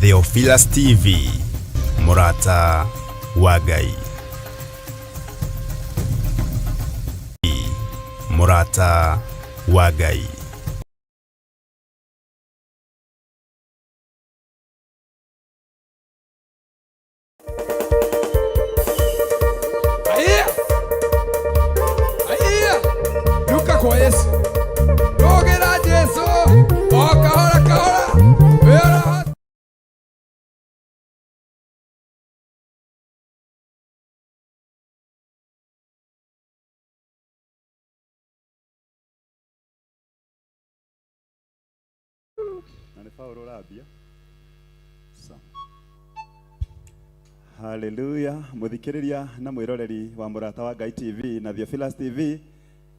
Theophilus TV, Mũrata wa Ngai. Mũrata wa Ngai. Aiya! Aiya! Duka kwa Yesu. Rogera Jesu. O kahora kahora. Wĩra. Na nĩ Paũlũ ũrambia. Sawa. Haleluya mũthikĩrĩria na mwĩroreri wa Mũrata wa Ngai TV na Theophilus TV,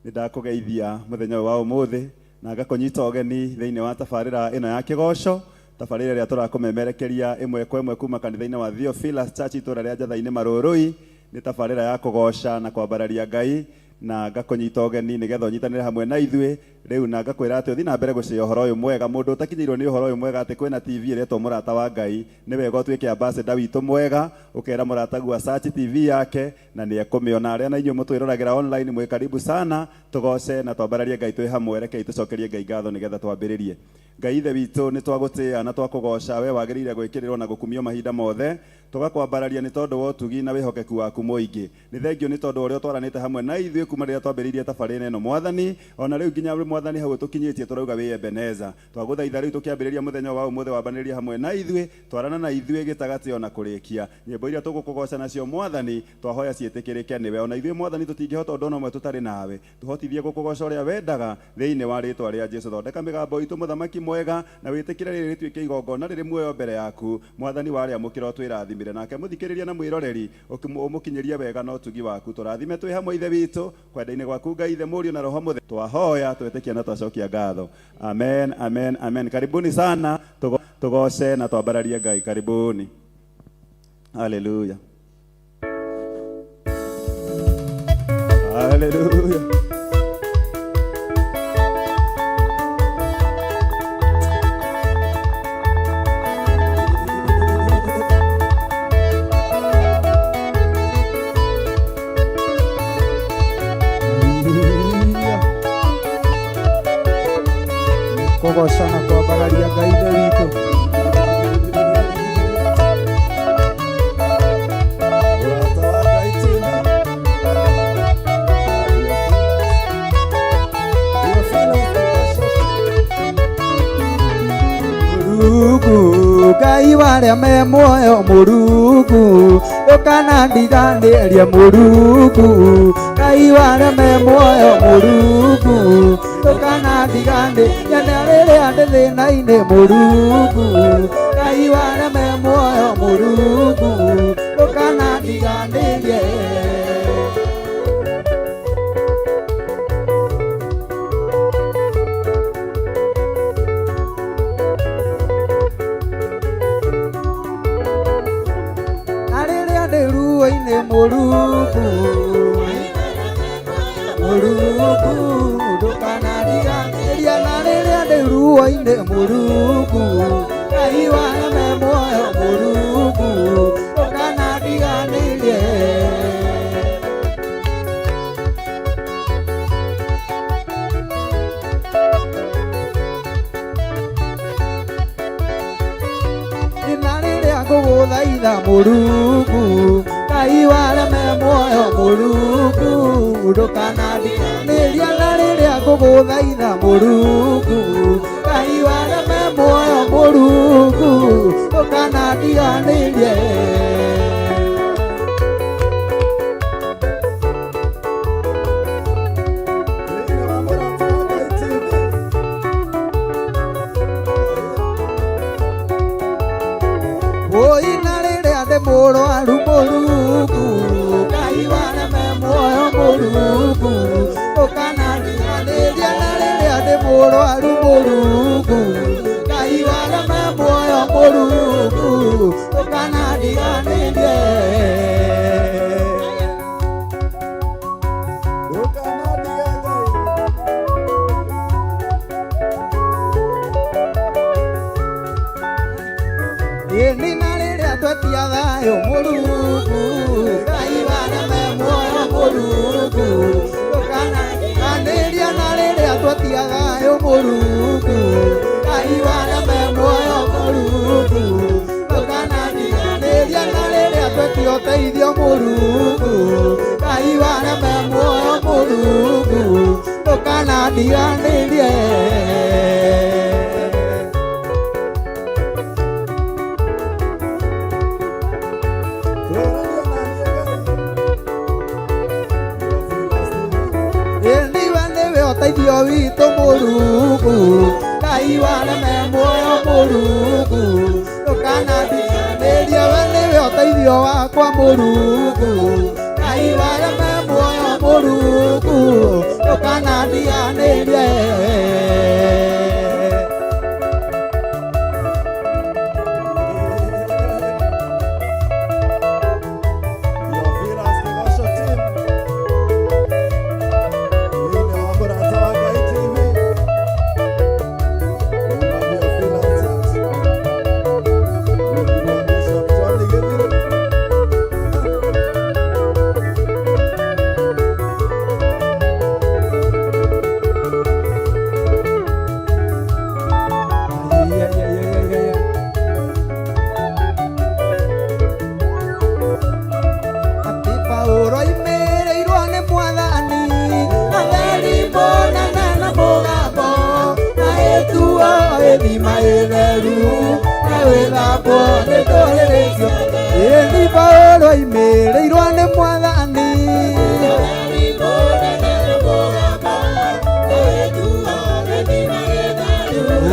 nĩ ndakũgeithia mũthenya ũyũ wa ũmũthĩ na ngakũnyita ũgeni thĩinĩ wa tabarĩra ĩno ya kĩgoco, tabarĩra ĩrĩa tũrakũmemerekeria ĩmwe kwa ĩmwe kuma kanitha-inĩ wa Theophilus Church, itũra rĩa Njatha-inĩ Marũrũi. Nĩ tabarĩra ya kũgoca na kwambararia Ngai, na ngakũnyita ũgeni nĩgetha ũnyitanĩre hamwe na ithuĩ rĩu, na ngakwĩra atĩ ũthiĩ na mbere gũcĩa ũhoro ũyũ mwega. Mũndũ ũtakinyĩirwo nĩ ũhoro ũyũ mwega atĩ kwĩna TV ĩretwo Mũrata wa Ngai, nĩ wega ũtuĩke ambassador witũ mwega, ũkera mũrataguo a search TV yake na nĩ ekũmĩona. Arĩa na inyuĩ mũtwĩroragĩra online, mwĩ karibu sana, tũgoce na twambararie Ngai twĩ hamwe. Rekei tũcokerie Ngai ngatho nĩgetha twambĩrĩrie. Ngai Ithe witũ, nĩ twagũtĩĩa na twakũgoca, we wagĩrĩire gwĩkĩrĩrwo na gũkumio mahinda mothe. Tũgakwambararia nĩ tondũ wa ũtugi na wĩhokeku waku mũingĩ. Nĩ thengio nĩ tondũ wa ũrĩa ũtwaranĩte hamwe na ithuĩ kuma rĩrĩa twambĩrĩirie tabarĩra ĩno, Mwathani, o na rĩu nginya Mwathani hau ũtũkinyĩtie, tũrauga wĩ Ebeneza. Twagũthaitha rĩu tũkĩambĩrĩria mũthenya ũyũ wa ũmũthĩ, wambanĩrĩrie hamwe na ithuĩ, twarana na ithuĩ gĩtagatĩ o na kũrĩkia. Nyĩmbo iria tũgũkũgoca nacio, Mwathani, twahoya ciĩtĩkĩrĩke nĩwe. O na ithuĩ, Mwathani, tũtingĩhota ũndũ o na ũmwe tũtarĩ nawe. Tũhotithie gũkũgoca ũrĩa wendaga, thĩinĩ wa rĩĩtwa rĩa Jesu. Thondeka mĩgambo itũ, Mũthamaki mwega, na wĩtĩkĩre rĩrĩ rĩtuĩke igongona rĩrĩ muoyo mbere yaku. Mwathani, warĩamũkĩra ũtwĩrathimĩre. Nake mũthikĩrĩria na mwĩroreri, ũmũkinyĩrie wega na ũtugi waku. Tũrathime twĩ hamwe, Ithe witũ, kwenda-inĩ gwaku Ngai Ithe, Mũriũ na Roho Mũtheru. Twahoya, twetĩkia na twacokia ngatho. Amen, amen, amen. Karibuni sana, tũgoce na twambararie Ngai. Karibuni. Hallelujah. Hallelujah. Kũgoca na kwambararia Ngai Ithe witũ. Mũrata wa Ngai TV. Mũrungu Ngai warĩa me muoyo, Mũrungu ndũkanandiganĩrie, Mũrungu Ngai warĩa me muoyo, Mũrungu ndũkanandiganĩrie na rĩrĩa ndĩ thĩna-inĩ, Mũrungu Ngai warĩa me muoyo, Mũrungu ndũkanandiganĩrie. Na rĩrĩa ndĩ ruo-inĩ, Mũrungu, Mũrungu ndũkanandiganĩrie, na rĩrĩa ndĩ ruo-inĩ, Mũrungu Ngai wa me muoyo, Mũrungu ndũkanandiganĩrie. Na rĩrĩa ngũgũthaitha, Mũrungu Ngai warĩa me muoyo, Mũrungu ndũkanandiganĩrie, na rĩrĩa ngũgũthaitha, Mũrungu Ngai warĩa me muoyo, Mũrungu ndũkanandiganĩrie. Thĩinĩ wa Mũrata wa Ngai TV. Oi, na rĩrĩa ndĩ mũrwaru, Mũrungu Ngai warĩa me muoyo, Mũrungu ndũkanandiganĩrie, na rĩrĩa ndĩ mũrwaru, Mũrungu Ngai warĩa me muoyo, Mũrungu ndũkanandiganĩrie. Ndũkanandige Ngai. thayũ Mũrungu Ngai warĩa me muoyo Mũrungu ndũkanandiganĩrie na rĩrĩa twetia thayũ Mũrungu Ngai warĩa me muoyo Mũrungu ndũkanandiganĩrie na rĩrĩa twetia ũteithio Mũrungu Ngai warĩa me muoyo Mũrungu ndũkanandiganĩrie. Niwe niwe ũteithio witũ Mũrungu Ngai warĩa me muoyo Mũrungu ndũkanandiganĩrie we nĩwe ũteithio wakwa Mũrungu Ngai warĩa me muoyo Mũrungu ndũkanandiganĩrie. Theophilus Kĩgoco team. Thĩinĩ wa Mũrata wa Ngai TV. Kuma Theophilus Church. Rungu rwa Bishop John Gĩthiru. Atĩ Paũlũ aimĩrĩirwo nĩ Mwathani atheri mũnene na mũgambo na ĩtuo ĩthima ĩtheru na wĩthambwo nĩ ndũrĩrĩ ciothe. Ĩni Paũlũ aimĩrĩirwo nĩ Mwathani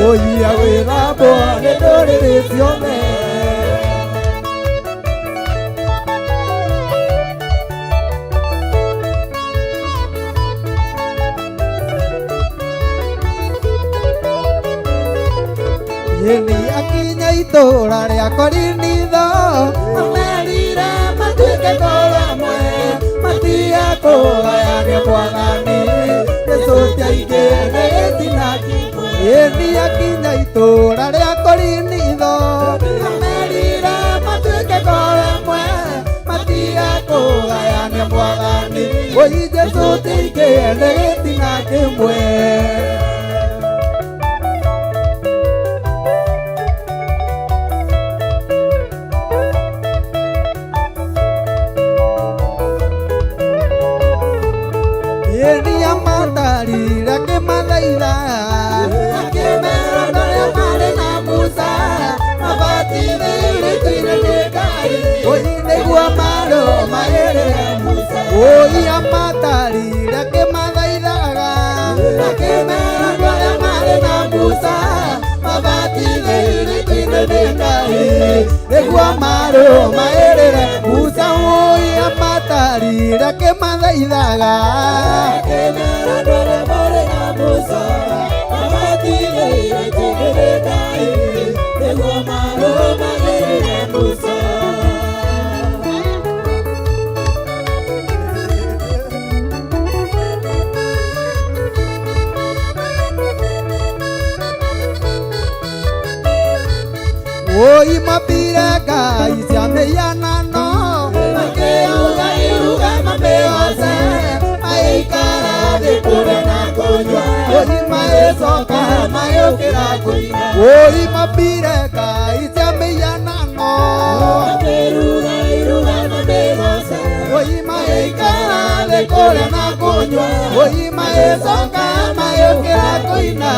ũiya wĩthambwo nĩ ndũrĩrĩ ciothe. Yeni akinya itũũra rĩa Korinitho amerire matuĩke ngoro ĩmwe matige kũgayania Mwathani Jesũ ti aingĩ nĩ gĩtina kĩmwe. Yeni akinya itũũra rĩa Korinitho amerire matuĩke ngoro ĩmwe matige kũgayania Mwathani Oi Jesũ ti aingĩ nĩ gĩtina kĩmwe. Yeria matarire akĩmathaitha akĩmera arĩa marĩ na Musa mabatithĩrĩtio nĩ Ngai oi nĩguo marũmagĩrĩre Musa. Oi amatarire akĩmathaithaga akĩmera arĩa marĩ na Musa mabatithĩrĩtio nĩ Ngai nĩguo marũmagĩrĩre Musa. Oi amatarire akĩmathaithaga Oi mapire Ngai cia mĩhianano makĩruga iruga mamĩoce maikara thĩ kũrĩa na kũnyua oi magĩcoka magĩũkĩra kũina. Oi mapire Ngai cia mĩhianano oi maikara thĩ kũrĩa na kũnyua oi magĩcoka magĩũkĩra kũina.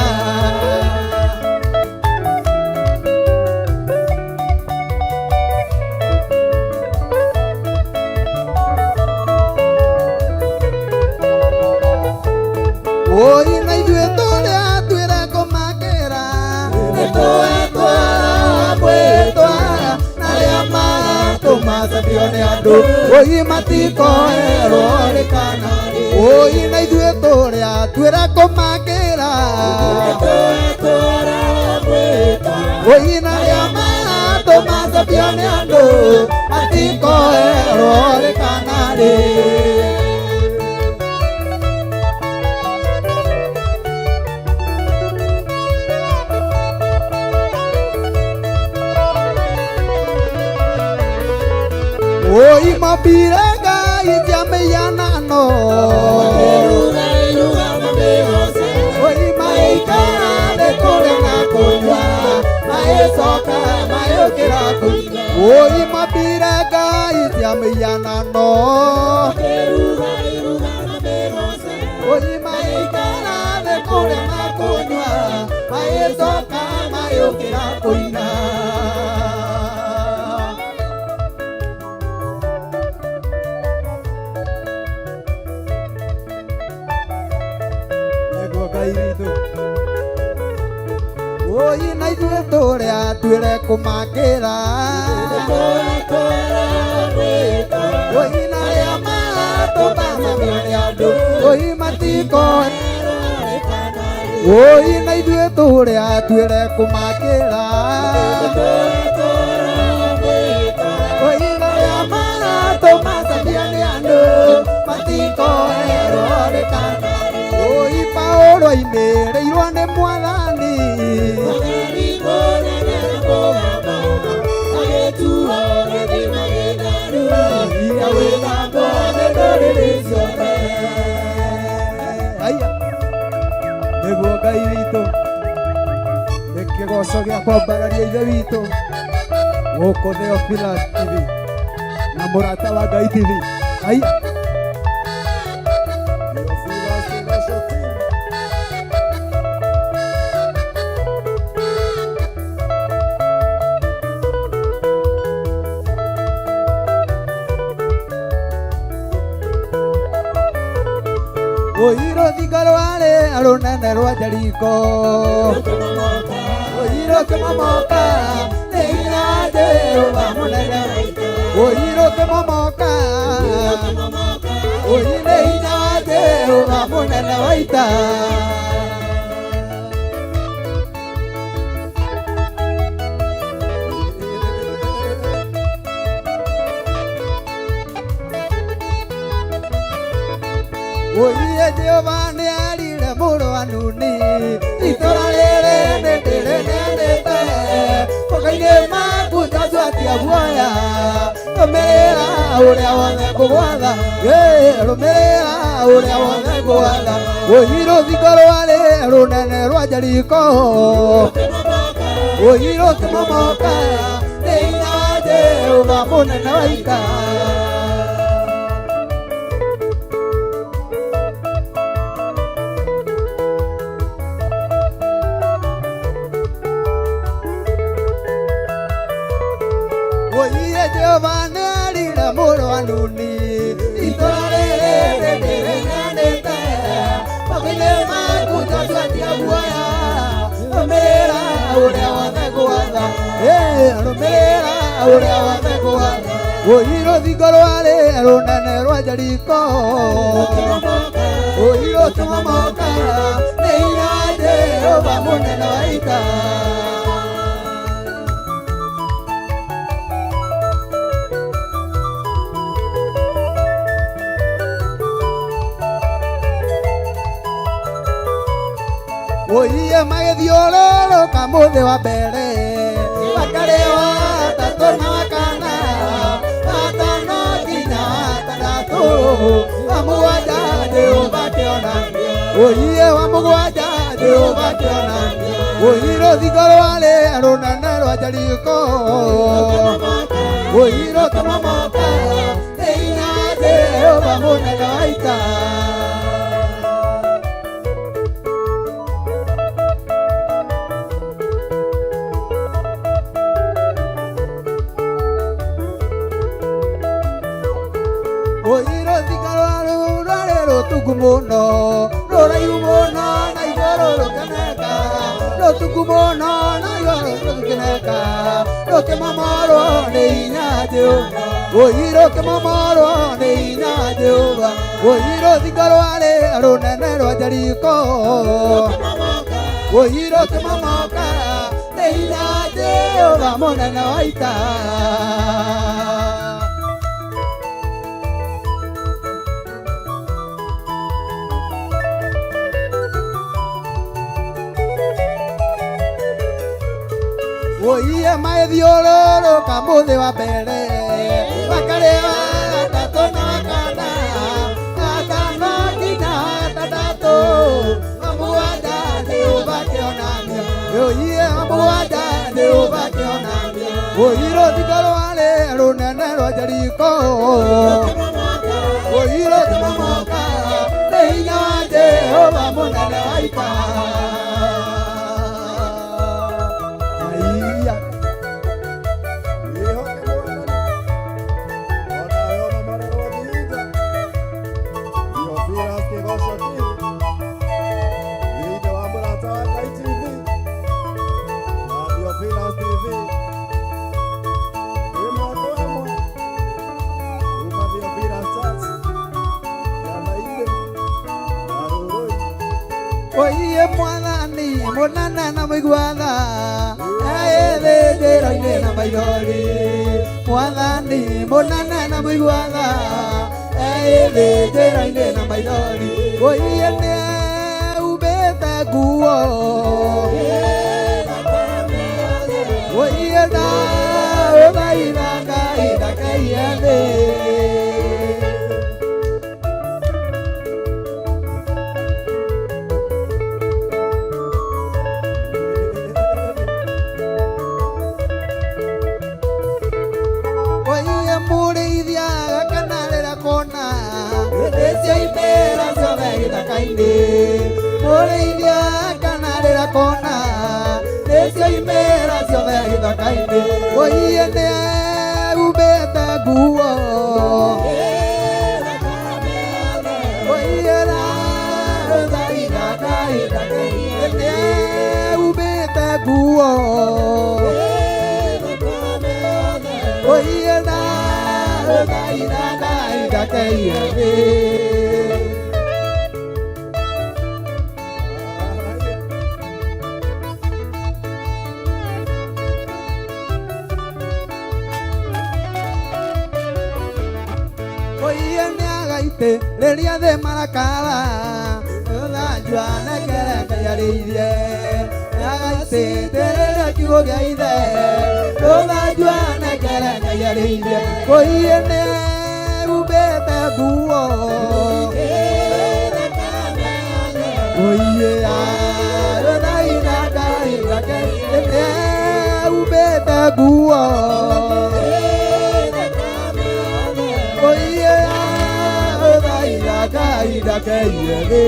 Oi na ithuĩ tũrĩa twĩre kũmakĩra nĩ twetwa mwĩtwa na arĩa matũmacabio nĩ andũ oi matikoerwo rĩ kana rĩ. Oi na ithuĩ tũrĩa twĩre kũmakĩra oi na arĩa matũmacabio nĩ andũ matikoerwo rĩ kana rĩ. Oi mambire ngai cia mĩhianano. Oi maikara thĩ kũrĩa na kũnyua, magĩcoka magĩũkĩra kũina. Oi mambire ngai cia mĩhianano. Oi maikara thĩ kũrĩa na kũnyua, magĩcoka magĩũkĩra kũina. Nĩguo Ngai witũ. Oi na ithuĩ tũrĩa twĩre kũmakĩra. Oi na arĩa maratũmamamio nĩ andũ. Oi matikoe. Oi na ithuĩ tũrĩa twĩre kũmakĩra. Oi na arĩa maratũmacamia nĩ andũ. Matikoerwo nĩ kana. Oi Paũlũ aimĩrĩirwo nĩ Mwathani. Aya. Nĩguo Ngai witũ. Nĩ kĩgoco gĩa kwambararia ithe witũ gũkũ Theophilus TV na Mũrata wa Ngai TV. Aya. Theophilus Kĩgoco team. Oi rũthingo rwarĩ rũnene rwa Jeriko. Oi rũkĩmomoka nĩ hinya Jehova mũnene. Oi rũkĩmomoka. Oi nĩ hinya wa Jehova mũnene wa ita. Oiye Jehova nĩ erire mũrũ wa Nuni, itũra rĩrĩ nĩ ndĩrĩneanĩte moko-inĩ maku. Joshua tia guoya, rũmĩrĩra ũrĩa wothe ngũgwatha. Ĩ, rũmĩrĩra ũrĩa wothe ngũgwatha. Oi rũthingo rwarĩ rũnene rwa Jeriko. Oi rũkĩmomoka nĩ hinya wa Jehova mũnene wa ita. Oiye Jehova nĩ erire mũrũ wa Nuni, itũra rĩrĩ nĩ ndĩrĩneanĩte moko-inĩ maku. Joshua tia guoya, rũmĩrĩra ũrĩa wothe ngũgwatha. Ĩ, rũmĩrĩra ũrĩa wothe ngũgwatha. Oi rũthingo rwarĩ rũnene rwa Jeriko. Oi rũkĩmomoka nĩ hinya wa Jehova mũnene wa ita. Oiye magĩthiũrũrũka mũthĩ wa mbere, wakarĩ wa gatatũ na wa kana, watano nginya watandatũ, wa mũgwanja Jehova akĩonania. Oiye wa mũgwanja Jehova akĩonania. Oi rũthingo rwarĩ rũnene rwa Jeriko. Oi rũkĩmomoka nĩ hinya wa Jehova mũnene wa ita. Oi rũthingo rwarĩ rũtungu mũno, rũraihu mũno na igũrũ rũkĩoneka, rũtungu mũno na igũrũ rũkĩoneka, rũkĩmomorwo nĩ hinya Jehova. Oi rũkĩmomorwo nĩ hinya Jehova. Oi rũthingo rwarĩ rũnene rwa Jeriko. Oi rũkĩmomoka nĩ hinya Jehova mũnene wa ita. Oiye magĩthiũrũrũka mũthĩ wa mbere, wakarĩ wa Oiye mũgwanja nĩ ũgakĩonania Oi rũthingo rwarĩ rũnene rwa Jeriko Oi rũkĩmomoka nĩ hinya wa Jehova mũnene wa ita. Haiya. Wĩhoke Mwathani, onawe ũmomorerwo thingo. Theophilus Kĩgoco TV, thĩinĩ wa Mũrata wa Ngai TV na Theophilus TV, ĩmwe kwa ĩmwe kuma Theophilus Church, Kĩanda-inĩ na Rũrũi. Oiye mwathani mũnene na mũiguatha ethĩnjĩro-inĩ na maithori mwathani mũnene na mũiguatha ethĩnjĩro-inĩ na maithori oiye nĩeumbĩte nguo oiye na ũthaitha Ngai ndakaiye thĩ. Oiye mũrĩithia gakena rĩrĩa kona hĩndĩ cia imera ciothe gĩthaka-inĩ mũrĩithia gakena rĩrĩa kona hĩndĩ cia imera ciothe gĩthaka-inĩ oiye nĩeumbĩte nguo oiye na ũthaitha Ngai nĩeumbĩte nguo oiye na ũthaitha Ngai ndakaiye thĩ. Oiye nĩagaitĩ rĩrĩa thĩ marakara ũthanjua nekere Ngai arĩithie nĩagaitĩ rĩrĩa kiugo gĩa ithe ũthanjua nekere Ngai arĩithie oiye nĩeumbĩte nguo oiye arũthaitha Ngai nĩeumbĩte nguo oiye arũthaitha Ngai ndakaiye thĩ.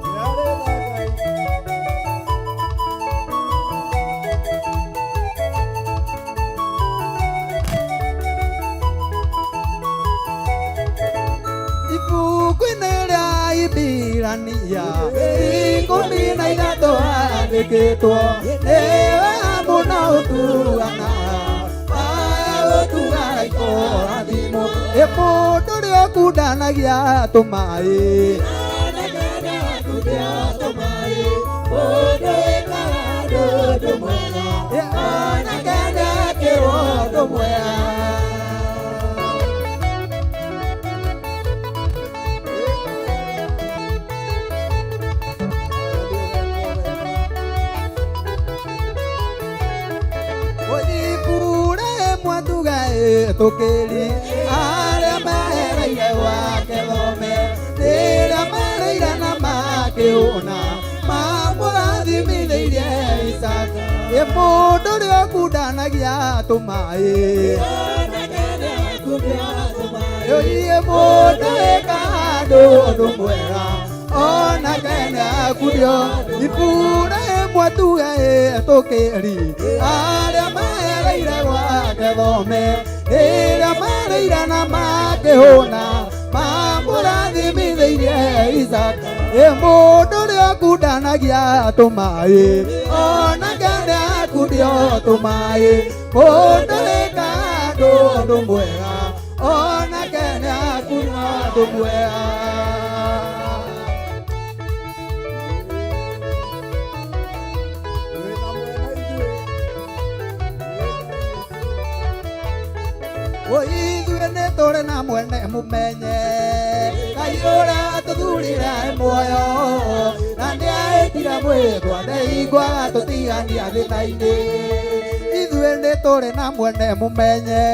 Nĩarĩ tha Ngai. Ibuku-inĩ rĩa Ibirania 13 handĩkĩtwo nĩwe mũno ũtuana ũtuaga ikorathimwo ĩ mũndũ ũrĩa ũkundanagia tũmaĩ Ĩ onake nĩekĩrwo ũndũ mwega. Ibure mwatuga ĩtũkĩri arĩa mereire gwake thome rĩrĩa mereire na makĩhũna mamũrathimithĩirie Isaka ĩ mũndũ ũrĩa ũkundanagia tũmaĩ ĩ mũndũ wĩkaga andũ ũndũ mwega onake nĩakundio ibure mwatuga ĩtũkĩri arĩa mereire gwake thome rĩrĩa mereire na makĩhũna mamũrathimithĩirie Isaka ĩ mũndũ ũrĩa ũkundanagia tũmaĩ onake nĩakundio tũmaĩ mũndũ wĩkaga andũ ũndũ mwega onake nĩakundio ũndũ mwega. Wĩna mwena ithuĩ. Ithuĩ nĩ tũrĩ na mwene mũmenye Ngai ũrĩa tũthurire muoyo na nĩaĩtire mwĩtwa ndeiguaga tũtigania thĩna-inĩ ithuĩ nĩ tũrĩ na mwene mũmenye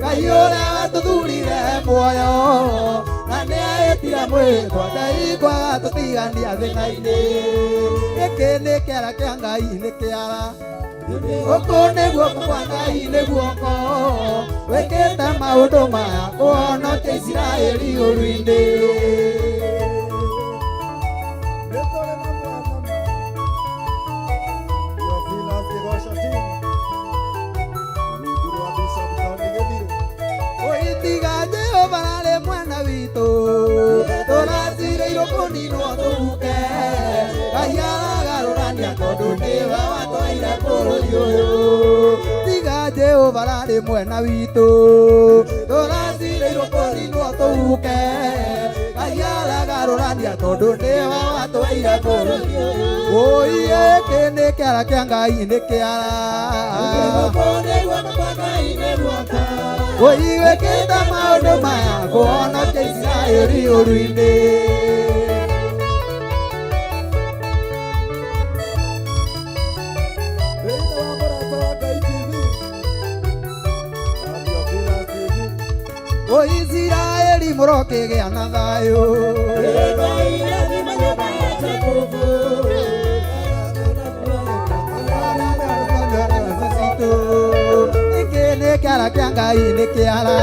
Ngai ũrĩa tũthurire muoyo na Nĩ aĩtire mwĩtwa ndaigua tũtigania thĩna-inĩ. Gĩkĩ nĩ kĩara kĩa Ngai nĩ kĩara. Gũkũ nĩ guoko kwa Ngai nĩ guoko. Wĩkĩte maũndũ maya kũhonokia Isiraeli ũru-inĩ. Nĩ tũrĩ na mwana ma. Theophilus Kĩgoco team. Rungu rwa Bishop Tony Gĩthirũ. Ũitiga Jehova arĩ mwena witũ tũracirĩirwo kũninwo tũhuke. Ngai aragarũrania tondũ nĩwe watwaire bũrũri ũyũ. Tiga Jehova arĩ mwena witũ tũracirĩirwo kũninwo tũhuke. Ngai aragarũrania tondũ nĩwe watwaire bũrũri ũyũ. Ũi gĩkĩ nĩ kĩara kĩa Ngai nĩ kĩara. Ũi wĩkĩte maũndũ maya kũhonokia Isiraeli ũru-inĩ. Thĩinĩ wa Mũrata wa Ngai TV na Theophilus TV. O Isiraeli mũrokĩgĩa na thayũ. Gĩkĩ nĩ kĩara kĩa Ngai nĩ kĩara.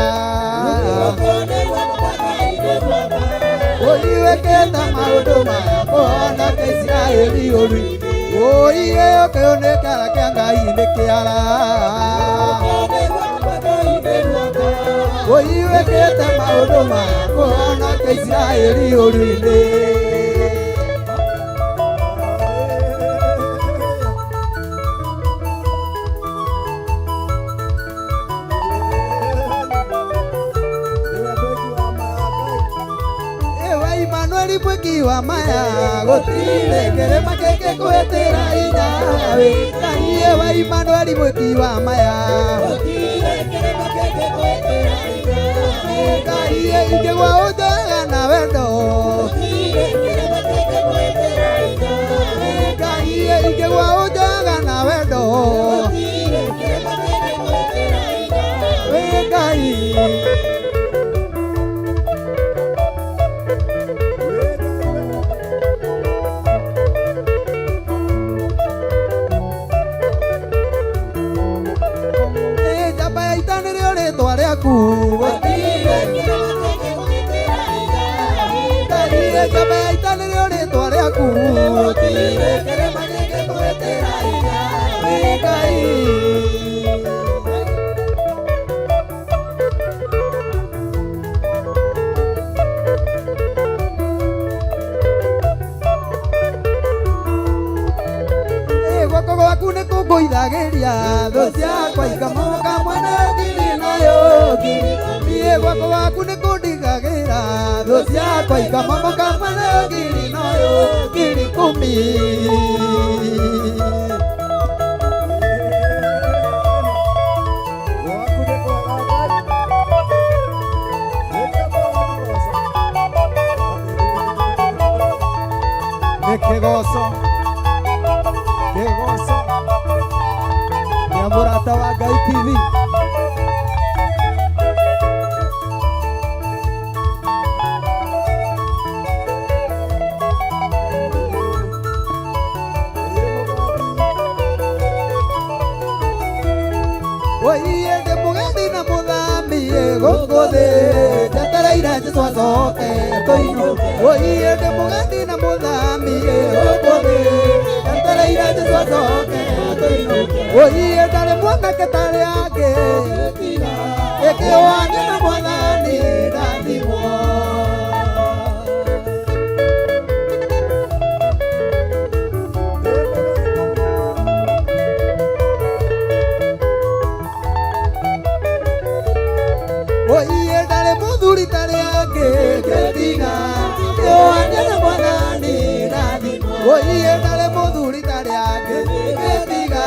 Ũi wĩkĩte maũndũ maya kũhonokia Isiraeli ũru-inĩ. Ũi gĩkĩ nĩ kĩara kĩa Ngai nĩ kĩara. Ũi wĩkĩte maũndũ maya kũhonokia Isiraeli ũru-inĩ. Nĩwe mwĩki wa ma ya Ngai. Ewe Imanueli mwĩki wa maya gũtirĩ kĩrĩma kĩngĩkwĩtĩra hinya we. Ngai ewe Imanueli mwĩki wa maya. Ngai ingĩgwa ũnjoyaga na wendo. Ngai ingĩgwa ũnjoyaga na wendo. We Ngai. Ĩ njamba ya ita nĩrĩo rĩtwa rĩaku. Ngai ĩ njamba ya ita nĩrĩo rĩtwa rĩaku. Ĩ Ngai. Ĩ guoko gwaku nĩ kũngũithagĩria thũ ciakwa ikamoka mwena ngiri nayo ngiri. Ĩ guoko gwaku nĩ kũndigagĩra thũ ciakwa ikamomoka mwena ngiri nayo ngiri kumi. Gwaku nĩ kwega Ngai. Nĩkĩo tũrakũgoca. Nĩ kĩgoco kĩgoco kĩa Mũrata wa Ngai TV. Oiye ndĩ mũgendi na mũthami gũkũ thĩ njetereire Jesũ acoke tũinũke. Oiye ndĩ mũgendi na mũthami gũkũ thĩ njetereire Jesũ acoke tũinũke. Oiye ndarĩ mwanake tarĩ angĩ ĩkĩwanje na mwathani ndathimwo. Oiye ndarĩ mũthuri tarĩ angĩ ngĩtiga kĩwanja na mwathani ndathimwo. Oiye ndarĩ mũthuri tarĩ angĩ ngĩtiga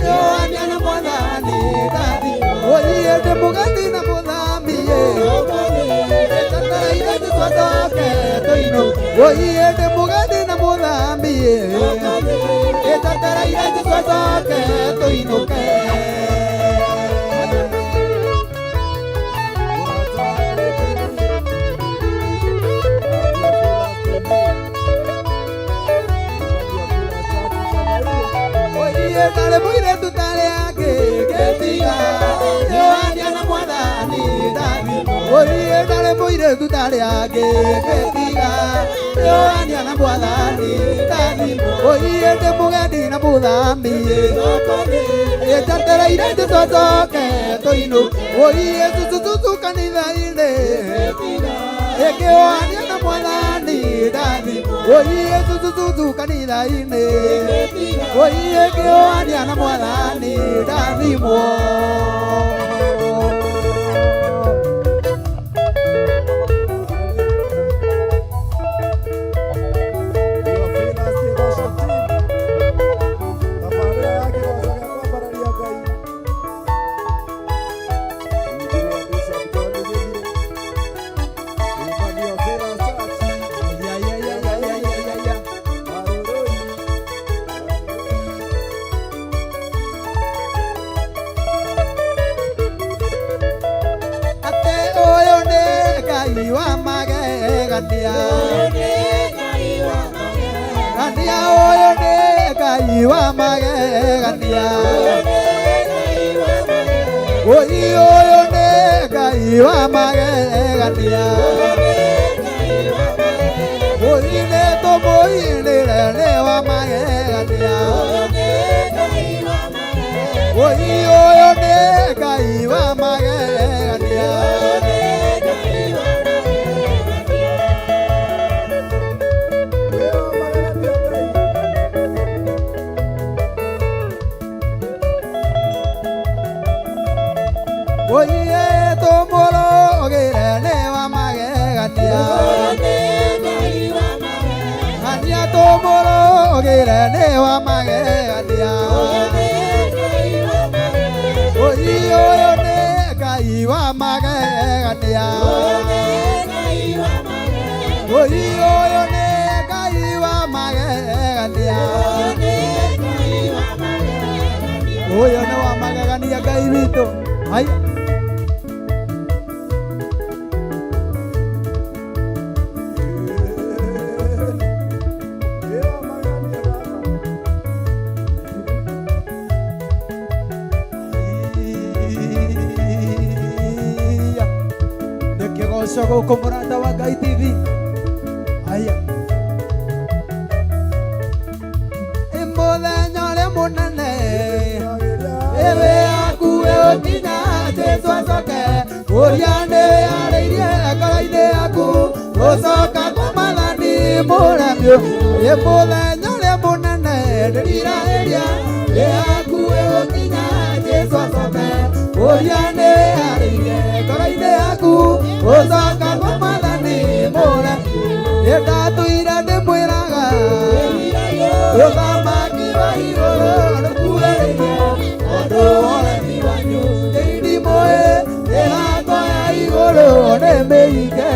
kĩwanja na mwathani ndathimwo. Oiye ndĩ mũgendi na mũthami njetereire Jesũ acoke tũinũke. Oiye ndĩ mũgendi na mũthami njetereire Jesũ acoke tũinũke. Mũrata wa Ngai TV. Oiye ndarĩ mũirĩtu tarĩ angĩ ngĩtiga Yohania na mwathani ndathimwo. Oiye ndarĩ mũirĩtu tarĩ angĩ ngĩtiga Yohania na mwathani ndathimwo. Oiye ndĩ mũgendi na mũthami ĩnjetereire Jesũ acoke tũinũke. Oiye cucucucu kanitha-inĩ ĩkĩohania na mwathani ndathimwo. Oiye cucucucu kanitha-inĩ oiye kĩohania na mwathani ndathimwo. Theophilus Kĩgoco team. Tabarĩra ya kĩgoco gĩa kwambararia Ngai. Rungu rwa Bishop John Gĩthire. Kuma Theophilus Church. Ayayayayayayaya. Marurui. Atĩ ũyũ nĩ Ngai wa magegania. Gania ũyũ nĩ Ngai wa magegania. Oi ũyũ nĩ Ngai wa magegania. Oi nĩ tũmũinĩre nĩ wa magegania. Oi ũyũ nĩ Ngai wa magegania. Wĩra wa magegania Ngai. Oiye tũmũrũgĩre nĩ wa magegania. Gania tũmũrũgĩre nĩ wa magegania. Oi ũyũ nĩ Ngai wa magegania. Oi ũyũ nĩ Ngai wa magegania. Ũyũ nĩ wa magegania Ngai witũ. Haya. Wĩra wa magegania Baba. Iya. Nĩ kĩgoco gũkũ mũrata wa Ngai TV. Haya. Ĩ mũthenya ũrĩa mũnene ĩwĩ yaku ĩũkinya Jesũ acoke ũria nĩ yarĩirie ngoro-inĩ yaku gũcoka kwa mwathani mũremi ĩ mũthenya ũrĩa mũnene ndĩrirahĩria ĩ yaku ĩgũkinya Jesũ acoke ũria nĩ yarĩirie ngoro-inĩ yaku gũcoka kwa mwathani mũremi ĩ ndatũire ndĩmwĩraga ũthamaki wa igũrũ nĩkuhĩrĩirie ũndũ ũremi wanyu ndĩndimũĩ mĩlango ya igũrũ nĩ mĩhinge.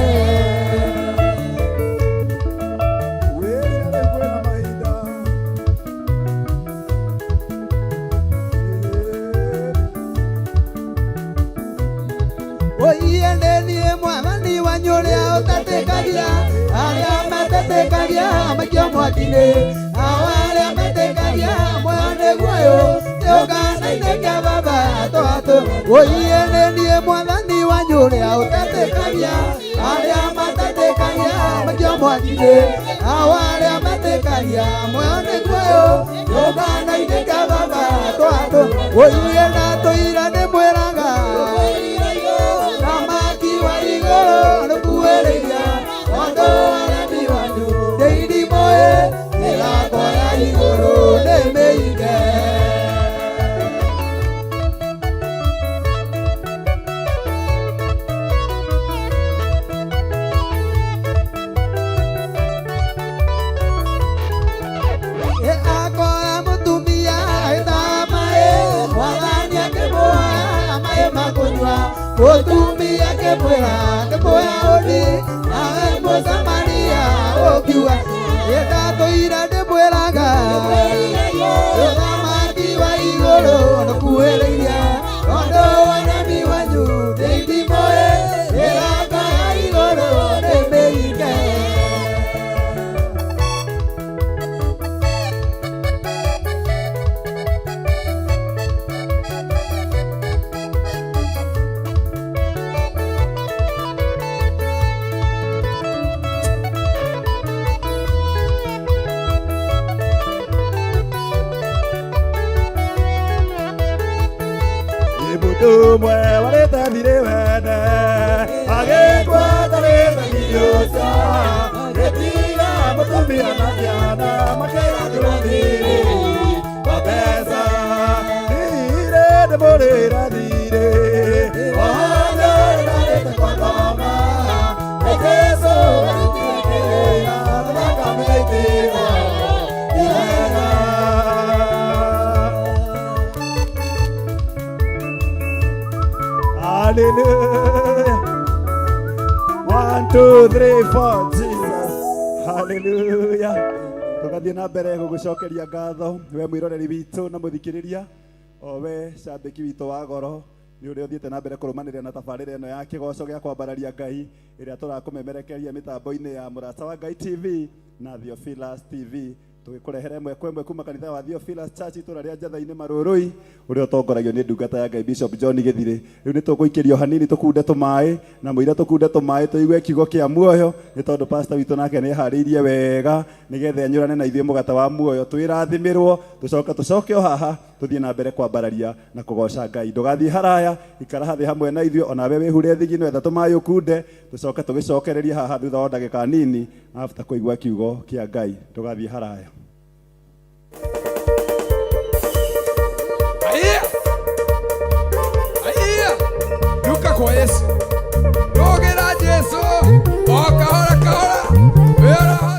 Wĩrire rĩu kwĩna mahinda. Oiye nĩ niĩ mwathani wanyu ũrĩa ũtatĩkagia arĩa matetĩkagia maikio mwaki-inĩ nao arĩa metĩkagia muoyo nĩguo ũyũ kĩũngano-inĩ kĩa baba twatũ. Oiye nĩ niĩ mwathani wanyu ũrĩa ũtatĩkagia arĩa matetĩkagia maikio mwaki-inĩ nao arĩa metĩkagia muoyo nĩguo ũyũ kĩũngano-inĩ kĩa baba twatũ. Oiye ndatũire ndĩmwĩraga thamaki wa igũrũ nĩkuhĩrĩria tondũ aremi wanyu ndĩindimũĩ mĩlango ya igũrũ nĩ mĩhinge. Ĩ akora mũtumia agĩtaha maĩ mwathani akĩmũhe maĩ ma kũnyua mũtumia akĩmwĩra akĩmũhe ũni nawe mũsamaria ũkiuga ĩ ndatũire ndĩmwĩraga ũthamaki wa igũrũ nĩkuhĩrĩirie tondũ wanami wanyu ndĩindimũĩ mĩlango ya igũrũ nĩ mĩhinge. Mũndũ ũmwe warĩte thirĩ wene agĩkua atarĩte thirĩ ũcio agĩtiga mũtumia na ciana makĩgagĩrwo thirĩ wa mbeca thirĩ ndĩmũrĩre thirĩ wahanya ndarĩte kwa ngoma nĩ Jesũ arutire kĩrĩra na thakame ĩitĩrwo ihera. Hallelujah. 1, 2, 3, 4, Jesus. Hallelujah. Tũgathiĩ na mbere gũgũcokeria ngatho we mwĩroreri witũ na mũthikĩrĩria o we cambĩki witũ wa goro nĩ ũrĩa ũthiĩte na mbere kũrũmanĩrĩra na tabarĩra ĩno ya kĩgoco gĩa kwambararia Ngai ĩrĩa tũrakũmemerekeria mĩtambo-inĩ ya Mũrata wa Ngai TV na Theophilus TV tũgĩkũrehere ĩmwe kwa ĩmwe kuma kanitha wa Theophilus Church itũra rĩa Njatha-inĩ Marũrũi ũrĩa ũtongoragio nĩ ndungata ya Ngai Bishop John Gĩthirĩ. Rĩu nĩ tũgũikĩrio hanini tũkunde tũmaĩ na mũira tũkunde tũmaĩ tũigue kiugo kĩa muoyo nĩ tondũ pastor witũ nake nĩ eharĩirie wega nĩgetha enyũrane na ithuĩ mũgate wa muoyo twĩrathimĩrwo tũcoke tũcoke o haha tũthiĩ na mbere kwambararia na kũgoca Ngai. Ndũgathiĩ haraya, ikara hathĩ hamwe na ithuĩ onawe wĩhure thigino etha tũmaĩ ũkunde tũcoke tũgĩcokererie haha thutha wa ndagĩka nini after kũigua kiugo kĩa Ngai. Ndũgathiĩ haraya. Aiya! Aiya! Duka kwa Yesu. Rogera Jesu. O kahora kahora. Wĩra.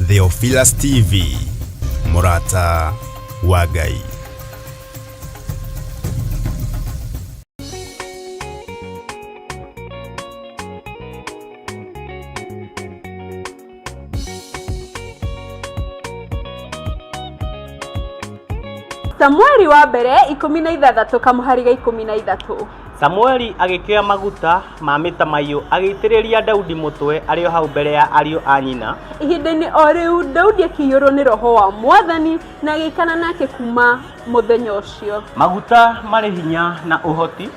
Theophilus TV, Mũrata wa Ngai. Samueli wa mbere 16 kamũhari ga 13. Samueli agĩkĩoya maguta ma mĩtamaiyũ agĩitĩrĩria Daudi mũtwe arĩ o hau mbere ya ariũ a nyina. Ihinda-inĩ o rĩu Daudi akĩiyũrwo nĩ roho wa Mwathani na agĩikara nake kuma mũthenya ũcio. Maguta marĩ hinya na ũhoti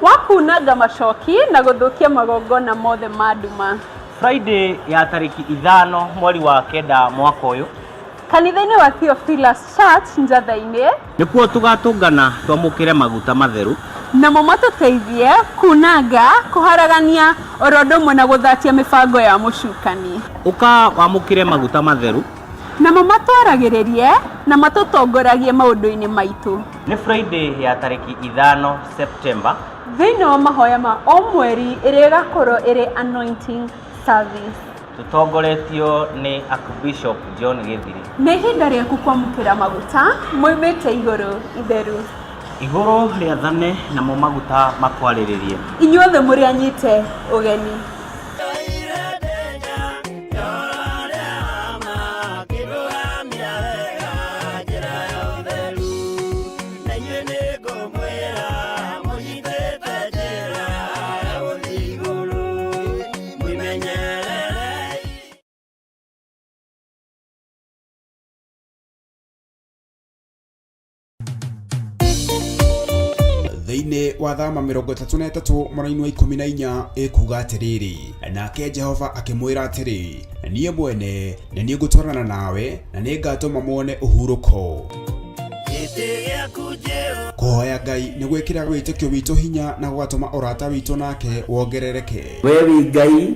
wa kunanga macoki na gũthũkia magongona mothe ma nduma. Friday ya tarĩki 5 mweri wa 9 mwaka ũyũ kanitha-inĩ wa Theophilus Church Njatha-inĩ nĩkuo tũgatũngana twamũkĩre maguta matheru namo matũteithie kunanga kũharagania oro ũndũ ũmwe na gũthatia mĩbango ya mũcukani. Ũka wamũkĩre maguta matheru namo matwaragĩrĩrie na matũtongoragie maũndũ-inĩ maitũ. Nĩ Friday ya tarĩki 5 September thĩinĩ wa mahoya ma o mweri ĩrĩa ĩgakorwo ĩrĩ anointing service. Tũtongoretio nĩ Archbishop John Gĩthiri. Nĩ ihinda rĩaku kwamũkĩra maguta moimĩte igũrũ itheru. Igũrũ rĩathane namo maguta makwarĩrĩrie. Inyuothe mũrĩ anyite ũgeni. Thĩinĩ wa thama 33 mũraini wa 14 ĩkuga atĩrĩrĩ, nake Jehova akĩmwĩra atĩrĩ, niĩ mwene nĩ niĩ ngũtwarana nawe na nĩ ngatũma muone ũhurũko. Kũhoya Ngai nĩ gwĩkĩraga wĩtĩkio witũ hinya na gũgatũma ũrata witũ nake wongerereke. We wĩ Ngai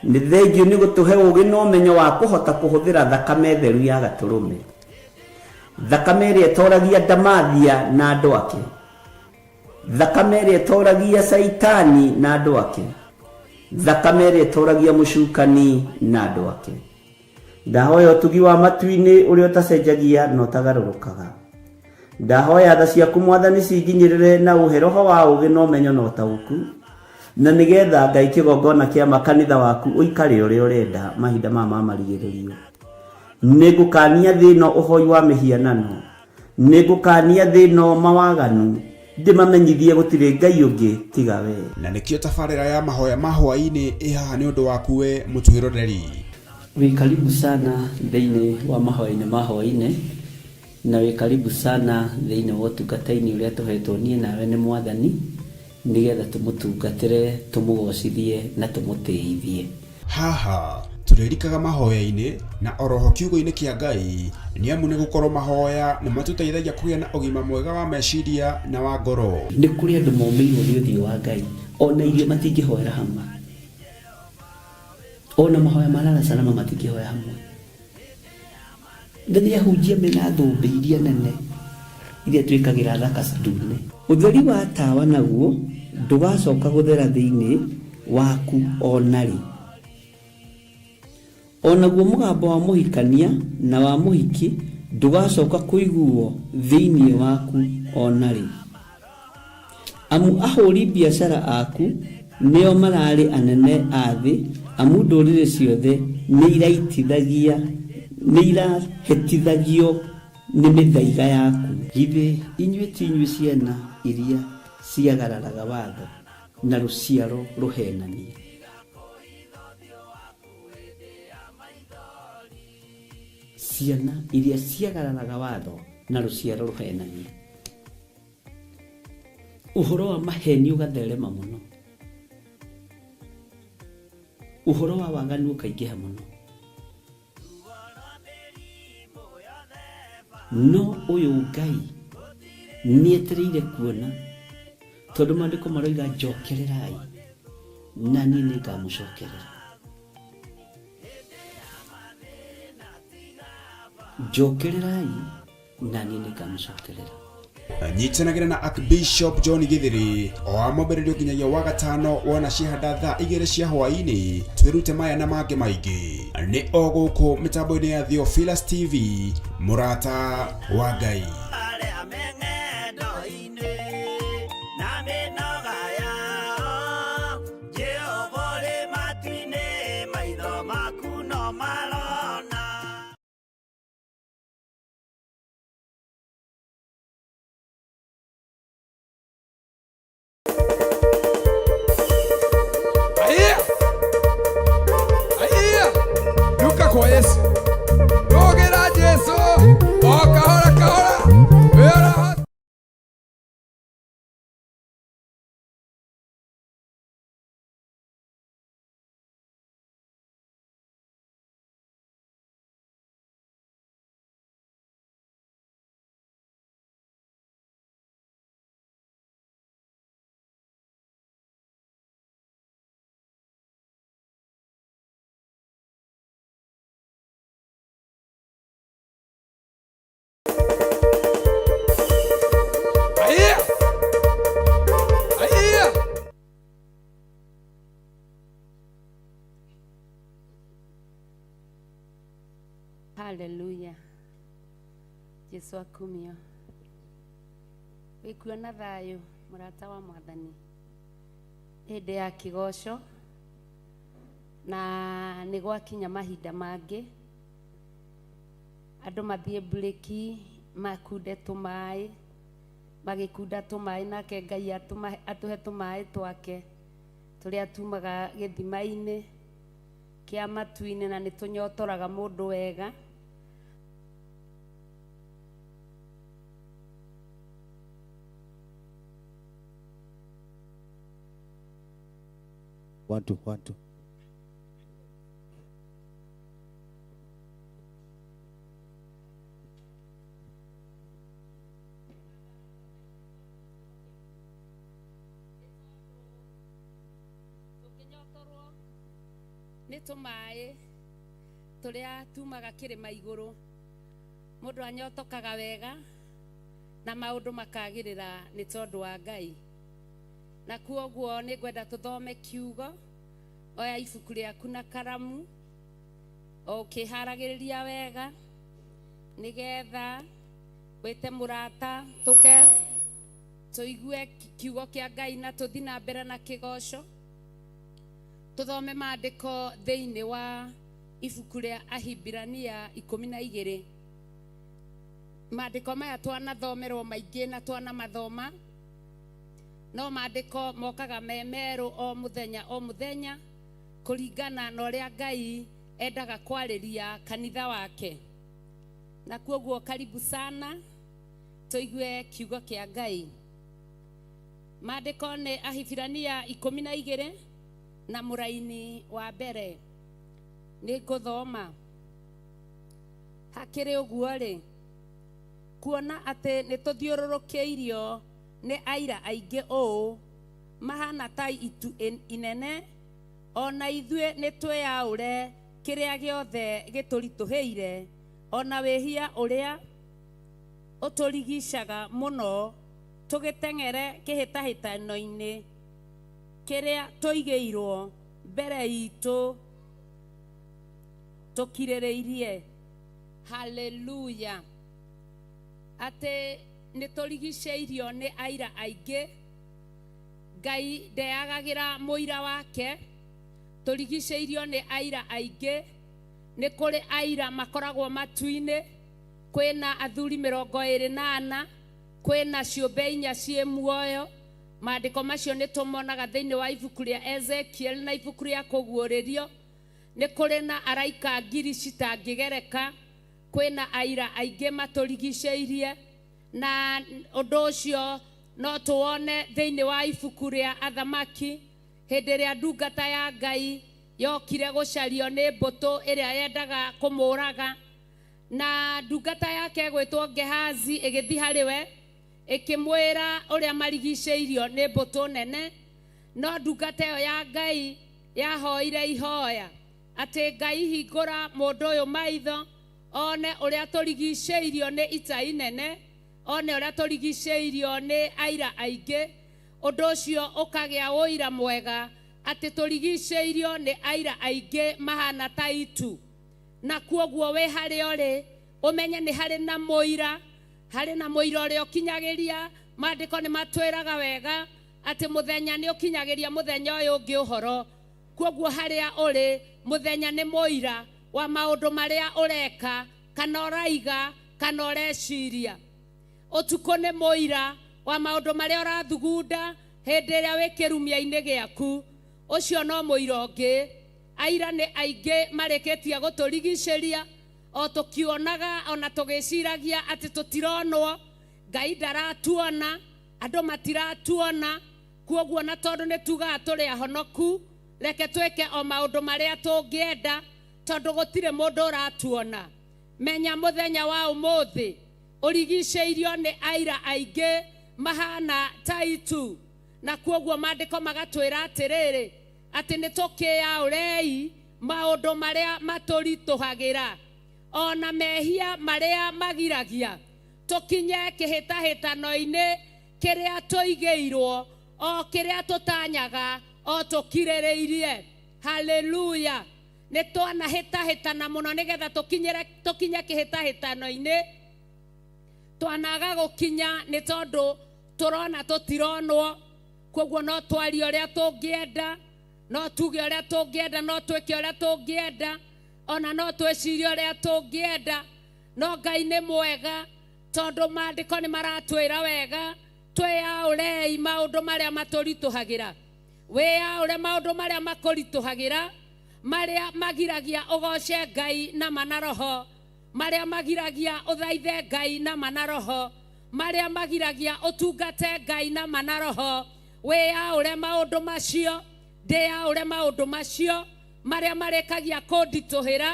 nĩ thengiũ nĩ gũtũhe ũũgĩ na ũmenyo wa kũhota kũhũthĩra thakame theru ya gatũrũme, thakame ĩrĩa ĩtoragia ndamathia na andũ ake, thakame ĩrĩa ĩtoragia Caitani na andũ ake, thakame ĩrĩa ĩtoragia mũcukani na andũ ake. Ndahoya ũtugi wa matu-inĩ ũrĩa ũtacenjagia na ũtagarũrũkaga. Ndahoya tha ciaku Mwathani cinginyĩrĩre na ũhe roho wa ũũgĩ na ũmenyo na ũtaũku, na nĩgetha Ngai kĩgongona kĩa makanitha waku ũikare ũrĩa ũrenda mahinda maya ma marigĩrĩrio. Nĩ ngũkania thĩ ĩno ũhoi wa mĩhianano, nĩ ngũkania thĩ ĩno mawaganu, ndĩmamenyithie gũtirĩ Ngai ũngĩ tiga we. Na nĩkĩo tabarĩra ya mahoya ma hwaĩ-inĩ ĩ haha nĩ ũndũ waku we mũtwĩroreri. Wĩ karibu sana thĩinĩ wa mahoya-inĩ ma hwaĩ-inĩ, na wĩ karibu sana thĩinĩ wa ũtungata-inĩ ũrĩa tũhetwo niĩ nawe nĩ Mwathani, nĩgetha tũmũtungatĩre, tũmũgocithie na tũmũtĩithie. Haha tũrĩrikaga mahoya-inĩ na oroho kiugo-inĩ kĩa Ngai, nĩamu nĩ gũkorwo mahoya nĩ matũteithagia kũgĩa na ũgima mwega wa meciria na wa ngoro. Nĩ kũrĩ andũ momĩirwo nĩ ũthiũ wa Ngai, ona irio matingĩhoera hamwe, ona mahoya ma lala salama matingĩhoya hamwe. Na nĩ ahunjia mena thũmbĩ iria nene iria twĩkagĩra thaka ndune. Ũtheri wa tawa naguo ndũgacoka gũthera thĩinĩ waku o na rĩ. O naguo mũgambo wa mũhikania na wa mũhiki ndũgacoka kũiguo thĩinĩ waku o na rĩ. Amu ahũri biacara aku nĩo mararĩ anene a thĩ, amu ndũrĩrĩ ciothe nĩ irahĩtithagio nĩ mĩthaiga yaku. Githĩ inyuĩ ti inyuĩ ciana iria ciagararaga watho na rũciaro rũhenania? Ciana iria ciagararaga watho na rũciaro rũhenania. Ũhoro wa maheni ũgatherema mũno, ũhoro wa waganu ũkaingĩha mũno. No ũyũ Ngai nĩetereire kuona, tondũ maandĩko maroiga njokererai na niĩ nĩngamũcokerera. Njokererai na niĩ nĩngamũcokerera. Nyitanagĩra na Archbishop John Githiri o wa mwambĩrĩrio nginyagia wa gatano wona ciahanda thaa 2 cia hwaĩ-inĩ, twĩrute maya na mangĩ maingĩ. Nĩ o gũkũ mĩtambo-inĩ ya Theophilus TV, mũrata wa Ngai. Aiya! Aiya! Duka kwa Yesu. Rũgĩra Jesu, o kahora kahora, wĩra. Aiya! Aiya! Haleluya. Jesu akumio. Wĩkuo na thayũ mũrata wa Mwathani. Hĩndĩ ya kĩgoco na nĩ gwakinya mahinda mangĩ andũ mathiĩ mburĩki makunde tũmaĩ, magĩkunda tũmaĩ nake Ngai atũhe tũmaĩ twake tũrĩa tumaga gĩthima-inĩ kĩa matu-inĩ na nĩ tũnyotoraga mũndũ wega. One, two, one, two. Nĩ tũmaĩ tũrĩa tumaga kĩrĩma igũrũ, mũndũ anyotokaga wega na maũndũ makagĩrĩra nĩ tondũ wa Ngai. Na kuoguo nĩ ngwenda tũthome kiugo. Oya ibuku rĩaku na karamu o ũkĩharagĩrĩria wega nĩgetha wĩte mũrata tũke tũigue kiugo kĩa Ngai na tũthi na mbere na kĩgoco. Tũthome maandĩko thĩinĩ wa Ibuku rĩa Ahibirania 12. Maandĩko maya twanathomerwo maingĩ na twanamathoma, no maandĩko mokaga me merũ o mũthenya o mũthenya kũringana na ũrĩa Ngai endaga kwarĩria kanitha wake. Na kuoguo karibu sana tũigue kiugo kĩa Ngai. Maandĩko nĩ Ahibirania 12 na mũraini wa mbere. Nĩ ngũthoma. Hakĩrĩ ũguo rĩ, kuona atĩ nĩ tũthiũrũrũkĩirio nĩ aira aingĩ ũũ mahana ta itu inene, ona ithuĩ nĩ twĩyaũre kĩrĩa gĩothe gĩtũritũhĩire, ona wĩhia ũrĩa ũtũrigicaga mũno, tũgĩteng'ere kĩhĩtahĩtano-inĩ kĩrĩa tũigĩirwo mbere itũ tũkirĩrĩirie. Haleluya. Atĩ nĩ tũrigicĩirio nĩ aira aingĩ. Ngai ndeyagagĩra mũira wake. Tũrigicĩirio nĩ aira aingĩ. Nĩ kũrĩ aira makoragwo matu-inĩ, kwĩna athuri 24, kwĩna ciũmbe 4 ciĩ muoyo. Maandĩko macio nĩ tũmonaga thĩinĩ wa ibuku rĩa Ezekiel na ibuku rĩa Kũguũrĩrio. Nĩ kũrĩ na araika ngiri citangĩgereka, kwĩna aira aingĩ matũrigicĩirie, na ũndũ ũcio no tũwone thĩinĩ wa ibuku rĩa Athamaki, hĩndĩ ĩrĩa ndungata ya Ngai yokire gũcario nĩ mbũtũ ĩrĩa yendaga kũmũraga, na ndungata yake ĩgwĩtwo Gehazi ĩgĩthiĩ harĩ we ĩkĩmwĩra ũrĩa marigicĩirio nĩ mbũtũ nene, no ndungata ĩyo ya Ngai yahoire ihoya atĩ Ngai hingũra mũndũ ũyũ maitho one ũrĩa tũrigicĩirio nĩ ita inene, one ũrĩa tũrigicĩirio nĩ aira aingĩ. Ũndũ ũcio ũkagĩa ũira mwega atĩ tũrigicĩirio nĩ aira aingĩ mahana ta itu. Na kuoguo wĩ harĩa ũrĩ ũmenye nĩ harĩ na mũira, harĩ na mũira ũrĩa ũkinyagĩria. Maandĩko nĩ matwĩraga wega atĩ mũthenya nĩ ũkinyagĩria mũthenya ũyũ ũngĩ ũhoro. Kuoguo harĩa ũrĩ mũthenya nĩ mũira wa maũndũ marĩa ũreka kana ũraiga kana ũreciria. Ũtukũ nĩ mũira wa maũndũ marĩa ũrathugunda hĩndĩ ĩrĩa wĩ kĩrumia-inĩ gĩaku. Ũcio no mũira ũngĩ. Aira nĩ aingĩ marĩkĩtie gũtũrigicĩria o tũkĩonaga ona tũgĩciragia atĩ tũtironwo. Ngai ndaratuona, andũ matiratuona. Kuoguo na tondũ nĩ tugaga tũrĩ ahonoku, reke twĩke o maũndũ marĩa tũngĩenda tondũ gũtirĩ mũndũ ũratuona. Menya mũthenya wa ũmũthĩ ũrigicĩirio nĩ aira aingĩ mahana ta itu. Na kuoguo maandĩko magatwĩra atĩrĩrĩ, atĩ nĩ tũkĩyaũrei maũndũ marĩa matũritũhagĩra ona mehia marĩa magiragia tũkinye kĩhĩtahĩtano-inĩ kĩrĩa tũigĩirwo o kĩrĩa tũtanyaga o tũkirĩrĩirie. Haleluya. Nĩ twanahĩtahĩtana mũno nĩgetha tũkinye kĩhĩtahĩtano-inĩ. Twanaga gũkinya nĩ tondũ tũrona tũtironwo. Kuoguo no twarie ũrĩa tũngĩenda, no tuge ũrĩa tũngĩenda, no twĩke ũrĩa tũngĩenda, ona no twĩcirie ũrĩa tũngĩenda. No Ngai nĩ mwega tondũ maandĩko nĩ maratwĩra wega twĩyaũrei maũndũ marĩa matũritũhagĩra. Wĩyaũre maũndũ marĩa makũritũhagĩra, marĩa magiragia ũgoce Ngai na mana roho, marĩa magiragia ũthaithe Ngai na mana roho, marĩa magiragia ũtungate Ngai na mana roho. Wĩyaũre maũndũ macio, ndĩyaũre maũndũ macio marĩa marĩkagia kũnditũhĩra,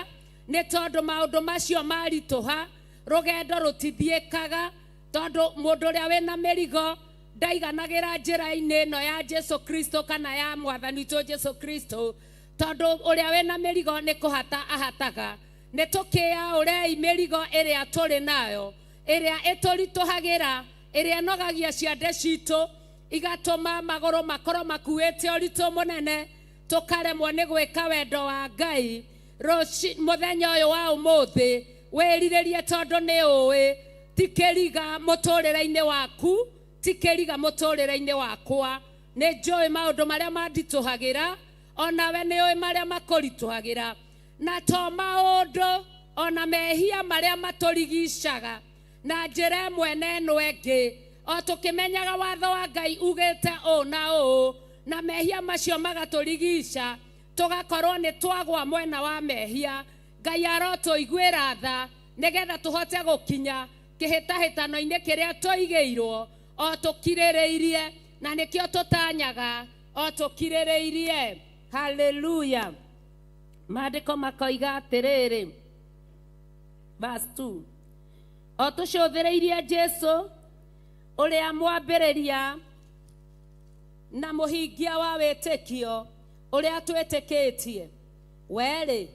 nĩ tondũ maũndũ macio maritũha rũgendo rũtithiĩkaga, tondũ mũndũ ũrĩa wĩna mĩrigo ndaiganagĩra njĩra-inĩ ĩno ya Jesu Kristo kana ya mwathani witũ Jesu Kristo, tondũ ũrĩa wĩna mĩrigo nĩ kũhata ahataga. Nĩ tũkĩyaũrei mĩrigo ĩrĩa tũrĩ nayo, ĩrĩa ĩtũritũhagĩra, ĩrĩa ĩnogagia ciande citũ, igatũma magũrũ makorwo makuĩte ũritũ mũnene, tũkaremwo nĩ gwĩka wendo wa Ngai. Mũthenya ũyũ wa ũmũthĩ wĩrirĩrie tondũ nĩ ũĩ ti kĩriga mũtũrĩre-inĩ waku, ti kĩriga mũtũrĩre-inĩ wakwa. Nĩ njũĩ maũndũ marĩa manditũhagĩra, onawe nĩ ũĩ marĩa makũritũhagĩra. Na to maũndũ ona mehia marĩa matũrigicaga na njĩra ĩmwe na ĩno ĩngĩ, o tũkĩmenyaga watho wa Ngai ugĩte ũũ na ũũ, na mehia macio magatũrigica, tũgakorwo nĩ twagwa mwena wa mehia. Ngai arotũiguĩra tha nĩgetha tũhote gũkinya kĩhĩtahĩtano-inĩ kĩrĩa tũigĩirwo o tũkirĩrĩirie, na nĩkĩo tũtanyaga o tũkirĩrĩirie. Haleluya. Maandĩko makoiga atĩrĩrĩ, verse 2, o tũcũthĩrĩirie Jesu ũrĩa mwambĩrĩria na mũhingia wa wĩtĩkio ũrĩa twĩtĩkĩtie, we-rĩ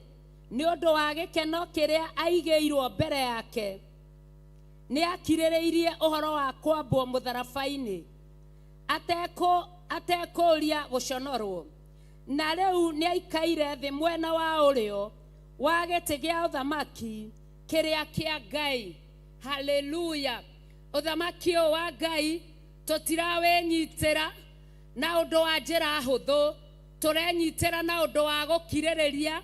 nĩ ũndũ wa gĩkeno kĩrĩa aigĩirwo mbere yake nĩ akirĩrĩirie ũhoro wa kwambwo mũtharaba-inĩ atekũũria gũconorwo, na rĩu nĩ aikaire thĩ mwena wa ũrĩo wa gĩtĩ gĩa ũthamaki kĩrĩa kĩa Ngai. Haleluya. Ũthamaki ũyũ wa Ngai tũtirawĩnyitĩra na ũndũ wa njĩra hũthũ, tũrenyitĩra na ũndũ wa gũkirĩrĩria,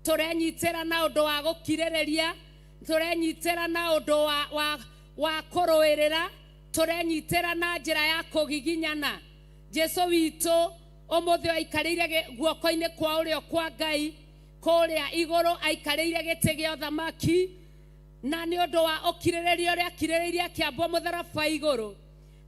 tũrenyitĩra na ũndũ wa gũkirĩrĩria, tũrenyitĩra na ũndũ wa kũrũĩrĩra, tũrenyitĩra na njĩra ya kũgiginyana. Jesu witũ ũmũthĩ aikarĩire guoko-inĩ kwa ũrĩo kwa Ngai kũrĩa igũrũ, aikarĩire gĩtĩ gĩa ũthamaki, na nĩ ũndũ wa ũkirĩrĩria ũrĩa akirĩrĩirie akĩambwo mũtharaba igũrũ.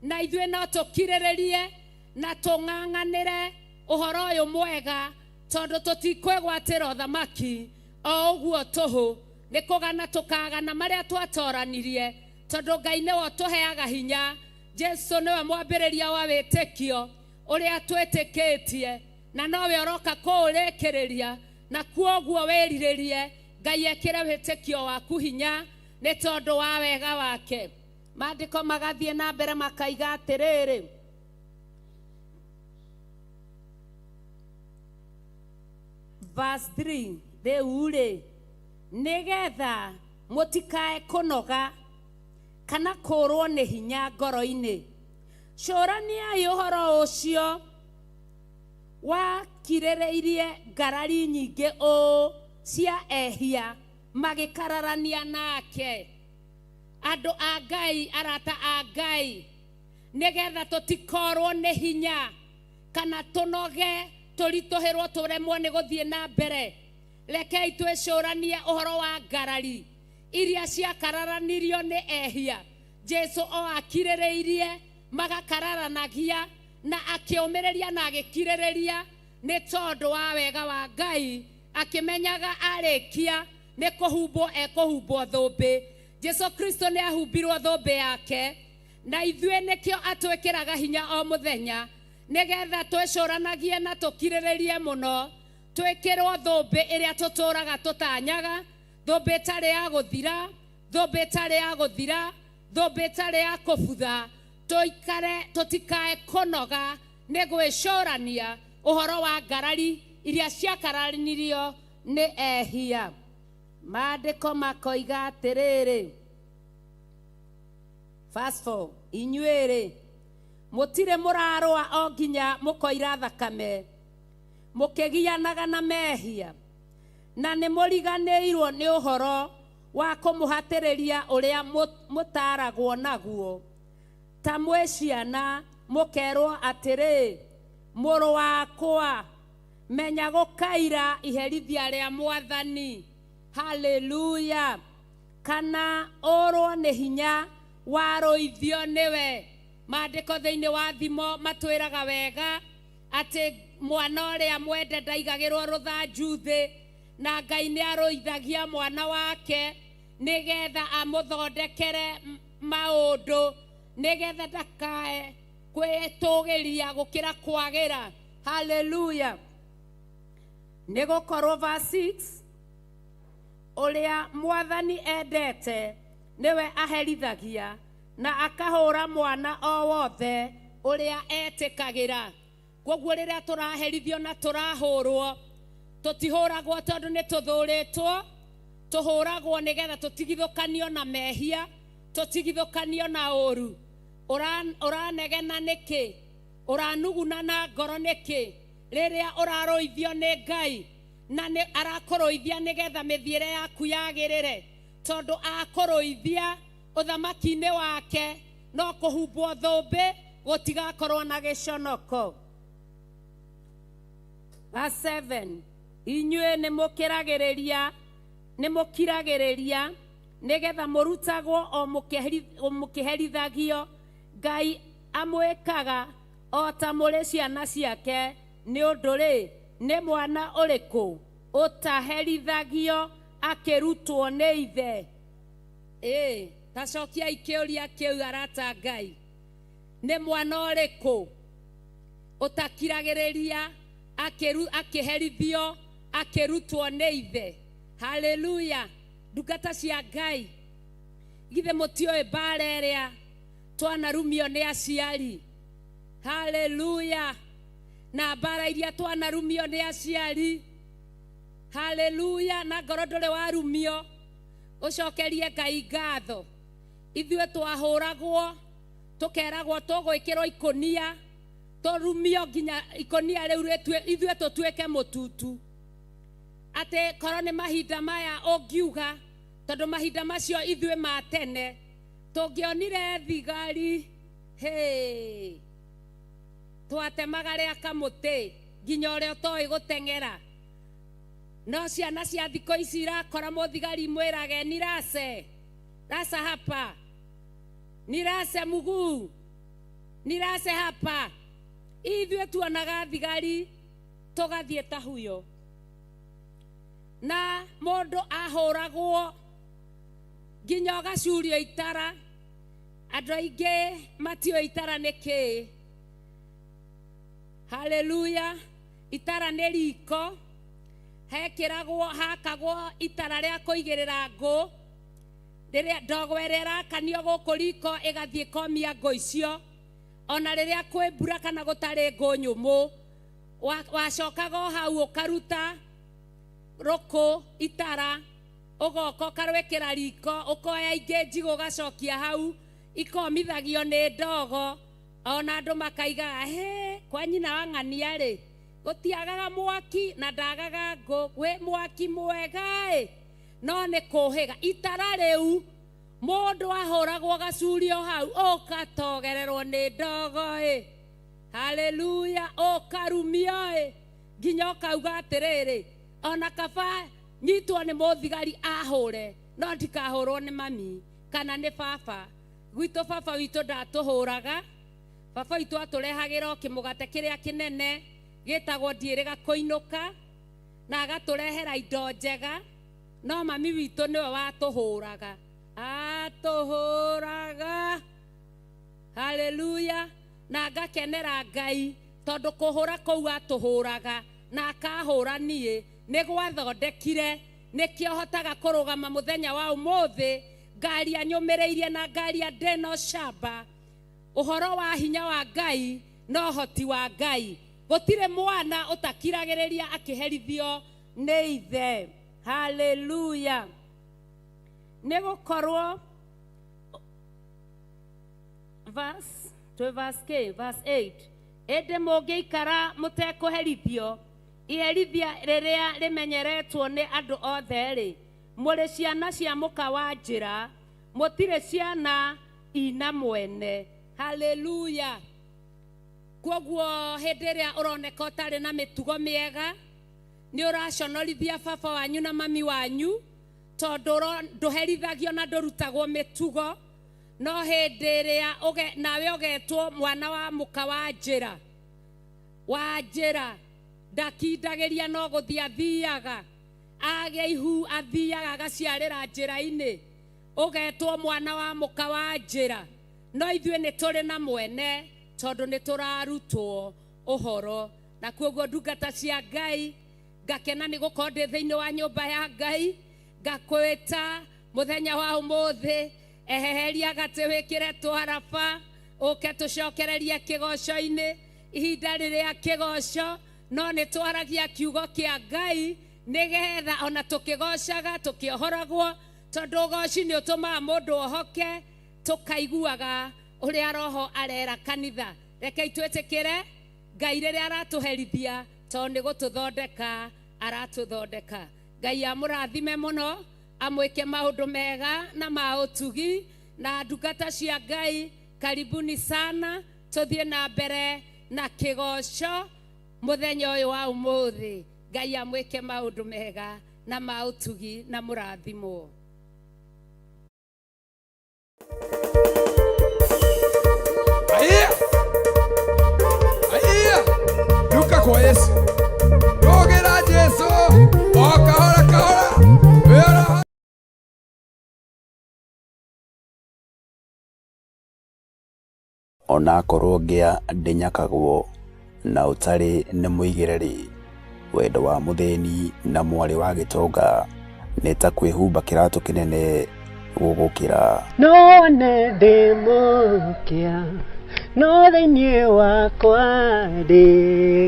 Na ithuĩ no tũkirĩrĩrie na tũng'ang'anĩre ũhoro ũyũ mwega, tondũ tũtikwĩgwatĩra ũthamaki o ũguo tũhũ, nĩ kũgana tũkagana marĩa twatoranirie, tondũ Ngai nĩwe ũtũheaga hinya. Jesu nĩwe mwambĩrĩria wa wĩtĩkio ũrĩa twĩtĩkĩtie, na nowe ũroka kũũrĩkĩrĩria, na kuoguo wĩrirĩrie Ngai ekĩre wĩtĩkio waku hinya nĩ tondũ wa wega wake. Maandĩko magathiĩ na mbere makaiga atĩrĩrĩ, verse 3, rĩu rĩ nĩgetha mũtikae kũnoga kana kũũrwo nĩ hinya ngoro-inĩ, cũraniai ũhoro ũcio wakirĩrĩirie ngarari nyingĩ ũũ cia ehia magĩkararania nake. Andũ a Ngai, arata a Ngai, nĩgetha tũtikorwo nĩ hinya kana tũnoge tũritũhĩrwo tũremwo nĩ gũthiĩ na mbere, rekei twĩcũranie ũhoro wa ngarari iria ciakararanirio nĩ ehia. Jesu o akirĩrĩirie magakararanagia na akĩũmĩrĩria na agĩkirĩrĩria nĩ tondũ wa wega wa Ngai, akĩmenyaga arĩkia nĩ kũhumbwo ekũhumbwo thũmbĩ. Jesu Kristo nĩ ahumbirwo thũmbĩ yake, na ithuĩ nĩkĩo atwĩkĩraga hinya o mũthenya nĩgetha twĩcũranagie na tũkirĩrĩrie mũno, twĩkĩrwo thũmbĩ ĩrĩa tũtũraga tũtanyaga, thũmbĩ ĩtarĩ ya gũthira, thũmbĩ ĩtarĩ ya gũthira, thũmbĩ ĩtarĩ ya kũbutha, tũikare tũtikae kũnoga nĩ gwĩcũrania ũhoro wa ngarari iria ciakararanirio nĩ ehia. Maandĩko makoiga atĩrĩrĩ, verse 4, inyuĩ-rĩ mũtirĩ mũrarũa o nginya mũkoira thakame, mũkĩgianaga na mehia, na nĩ mũriganĩirwo nĩ ũhoro wa kũmũhatĩrĩria ũrĩa mũtaragwo naguo. Ta mwĩ ciana mũkerwo atĩrĩ, mũrũ wakwa, menya gũkaira iherithia rĩa Mwathani. Haleluya. Kana ũrwo nĩ hinya warũithio nĩwe. Maandĩko thĩinĩ wa Thimo matwĩraga wega atĩ mwana ũrĩa mwende ndaigagĩrwo rũthanju thĩ, na Ngai nĩ arũithagia mwana wake nĩgetha amũthondekere maũndũ, nĩgetha ndakae kwĩtũgĩria gũkĩra kwagĩra. Haleluya. Nĩ gũkorwo verse 6, ũrĩa Mwathani endete nĩwe aherithagia, na akahũra mwana o wothe ũrĩa etĩkagĩra. Koguo rĩrĩa tũraherithio na tũrahũrwo, tũtihũragwo tondũ nĩ tũthũrĩtwo, tũhũragwo nĩgetha tũtigithũkanio na mehia, tũtigithũkanio na ũru. Ũranegena nĩkĩ? Ũranuguna na ngoro nĩkĩ? Rĩrĩa ũrarũithio nĩ Ngai, Na nĩ arakũrũithia nĩgetha mĩthiĩre yaku yagĩrĩre, tondũ akũrũithia ũthamaki-inĩ wake no kũhumbwo thũmbĩ gũtigakorwo na gĩconoko. Verse 7, inyuĩ nĩ mũkiragĩrĩria nĩgetha mũrutagwo o mũkĩherithagio. Ngai amwĩkaga o ta mũrĩ ciana ciake, nĩ ũndũ rĩ, nĩ mwana ũrĩkũ ũtaherithagio akĩrutwo nĩ ithe? Ta cokiai kĩũria kĩu, arata Ngai. Nĩ mwana ũrĩkũ ũtakiragĩrĩria akĩherithio akĩrutwo nĩ ithe? Haleluya. Ndungata cia Ngai, githĩ mũtiũĩ mbara ĩrĩa twanarumio nĩ aciari? Haleluya. Na mbara iria twanarumio nĩ aciari. Haleluya. Na ngoro ndũrĩ warumio, ũcokerie Ngai ngatho. Ithuĩ twahũragwo tũkeragwo tũgwĩkĩrwo ikũnia, tũrumio nginya ikũnia rĩu ithuĩ tũtuĩke mũtutu. Atĩ korwo nĩ mahinda maya ũngiuga, tondũ mahinda macio ithuĩ ma tene tũngĩonire thigari, hĩ, twatemaga rĩa kamũtĩ nginya ũrĩa ũtoĩ gũteng'era. No ciana cia thikũ ici irakora mũthigari mwĩrage nirase rasa hapa, nirase mguu, nirase hapa. Ithuĩ tuonaga thigari tũgathiĩ ta huyo. Na mũndũ ahũragwo nginya ũgacurio itara. Andũ aingĩ matiũĩ itara nĩ kĩĩ. Haleluya. Itara nĩ riko, hekĩragwo, hakagwo itara rĩa kũigĩrĩra ngũ. Rĩrĩa ndogo ĩrĩa ĩrakanio gũkũ riko ĩgathiĩ ĩkomia ngũ icio. Ona rĩrĩa kwĩ mbura kana gũtarĩ ngũ nyũmũ, wacokaga o hau ũkaruta rũkũ itara, ũgoka ũkarwĩkĩra riko, ũkoya ingĩ njigũ ũgacokia hau, ikomithagio nĩ ndogo. Ona andũ makaigaga, he, kwa nyina wa ng'ania rĩ, gũtiagaga mwaki na ndagaga ngũ, gwĩ mwaki mwega ĩ, no nĩ kũhĩga. Itara rĩu mũndũ ahũragwo gacurio hau, ũkatogererwo nĩ ndogo ĩ. Haleluya. Ũkarumio ĩ, nginya ũkauga atĩrĩrĩ, ona kaba nyitwo nĩ mũthigari ahũre, no ndikahũrwo nĩ mami kana nĩ baba. Gwitũ baba witũ ndatũhũraga. Baba witũ atũrehagĩra o kĩmũgate kĩrĩa kĩnene gĩtagwo ndiĩrĩga kũinũka, na agatũrehera indo njega, no mami witũ nĩwe watũhũraga. Atũhũraga. Haleluya. Na ngakenera Ngai tondũ kũhũra kũu atũhũraga na akahũra niĩ nĩ gwathondekire, nĩkĩo hotaga kũrũgama mũthenya wa ũmũthĩ ngaria nyũmĩrĩirie na ngaria ndĩna ũcamba. Ũhoro wa hinya wa Ngai na ũhoti wa Ngai. Gũtirĩ mwana ũtakiragĩrĩria akĩherithio nĩ ithe. Haleluya. Nĩ gũkorwo verse twĩ verse K, verse 8, ĩndĩ mũngĩikara mũtekũherithio iherithia rĩrĩa rĩmenyeretwo nĩ andũ othe rĩ, mũrĩ ciana cia mũka wa njĩra, mũtirĩ ciana ina mwene. Haleluya. Kwoguo hĩndĩ ĩrĩa ũroneka ũtarĩ na mĩtugo mĩega, nĩ ũraconorithia baba wanyu na mami wanyu, tondũ ndũherithagio na ndũrutagwo mĩtugo. No hĩndĩ ĩrĩa nawe ũgetwo mwana wa mũka wa njĩra, wa njĩra ndakindagĩria no gũthiĩ athiaga, agĩa ihu athiaga agaciarĩra njĩra-inĩ, ũgetwo mwana wa mũka wa njĩra. No ithuĩ nĩ tũrĩ na mwene, tondũ nĩ tũrarutwo ũhoro. Na kwoguo ndungata cia Ngai, ngakena nĩ gũkorwo ndĩ thĩinĩ wa nyũmba ya Ngai, ngakwĩta mũthenya wa ũmũthĩ, eheheria gatĩ wĩkĩre twaraba, ũke tũcokererie kĩgoco-inĩ. Ihinda rĩrĩa kĩgoco, no nĩ twaragia kiugo kĩa Ngai, nĩgetha ona tũkĩgocaga tũkĩohoragwo, tondũ ũgoci nĩ ũtũmaga mũndũ ohoke, tũkaiguaga ũrĩa roho arera kanitha. Rekei twĩtĩkĩre Ngai rĩrĩa aratũherithia, tondũ nĩ gũtũthondeka Aratũthondeka. Ngai amũrathime mũno, amwĩke maũndũ mega na ma ũtugi. Na ndungata cia Ngai, karibuni sana, tũthiĩ na mbere na kĩgoco mũthenya ũyũ wa ũmũthĩ. Ngai amwĩke maũndũ mega na ma ũtugi na mũrathimwo. Aiya! Aiya! Ruka kwa Yesu. Rogera Jesu. O kahora kahora. Wĩra. Onakorwo ngĩa ndĩnyakagwo na ũtarĩ nĩ mũigĩre-rĩ, wendo wa mũthĩni na mwarĩ wa gĩtonga nĩ ta kwĩhumba kĩratũ kĩnene gũgũkĩra. No nĩ ndĩ mũkĩa, no thĩinĩ wakwa ndĩ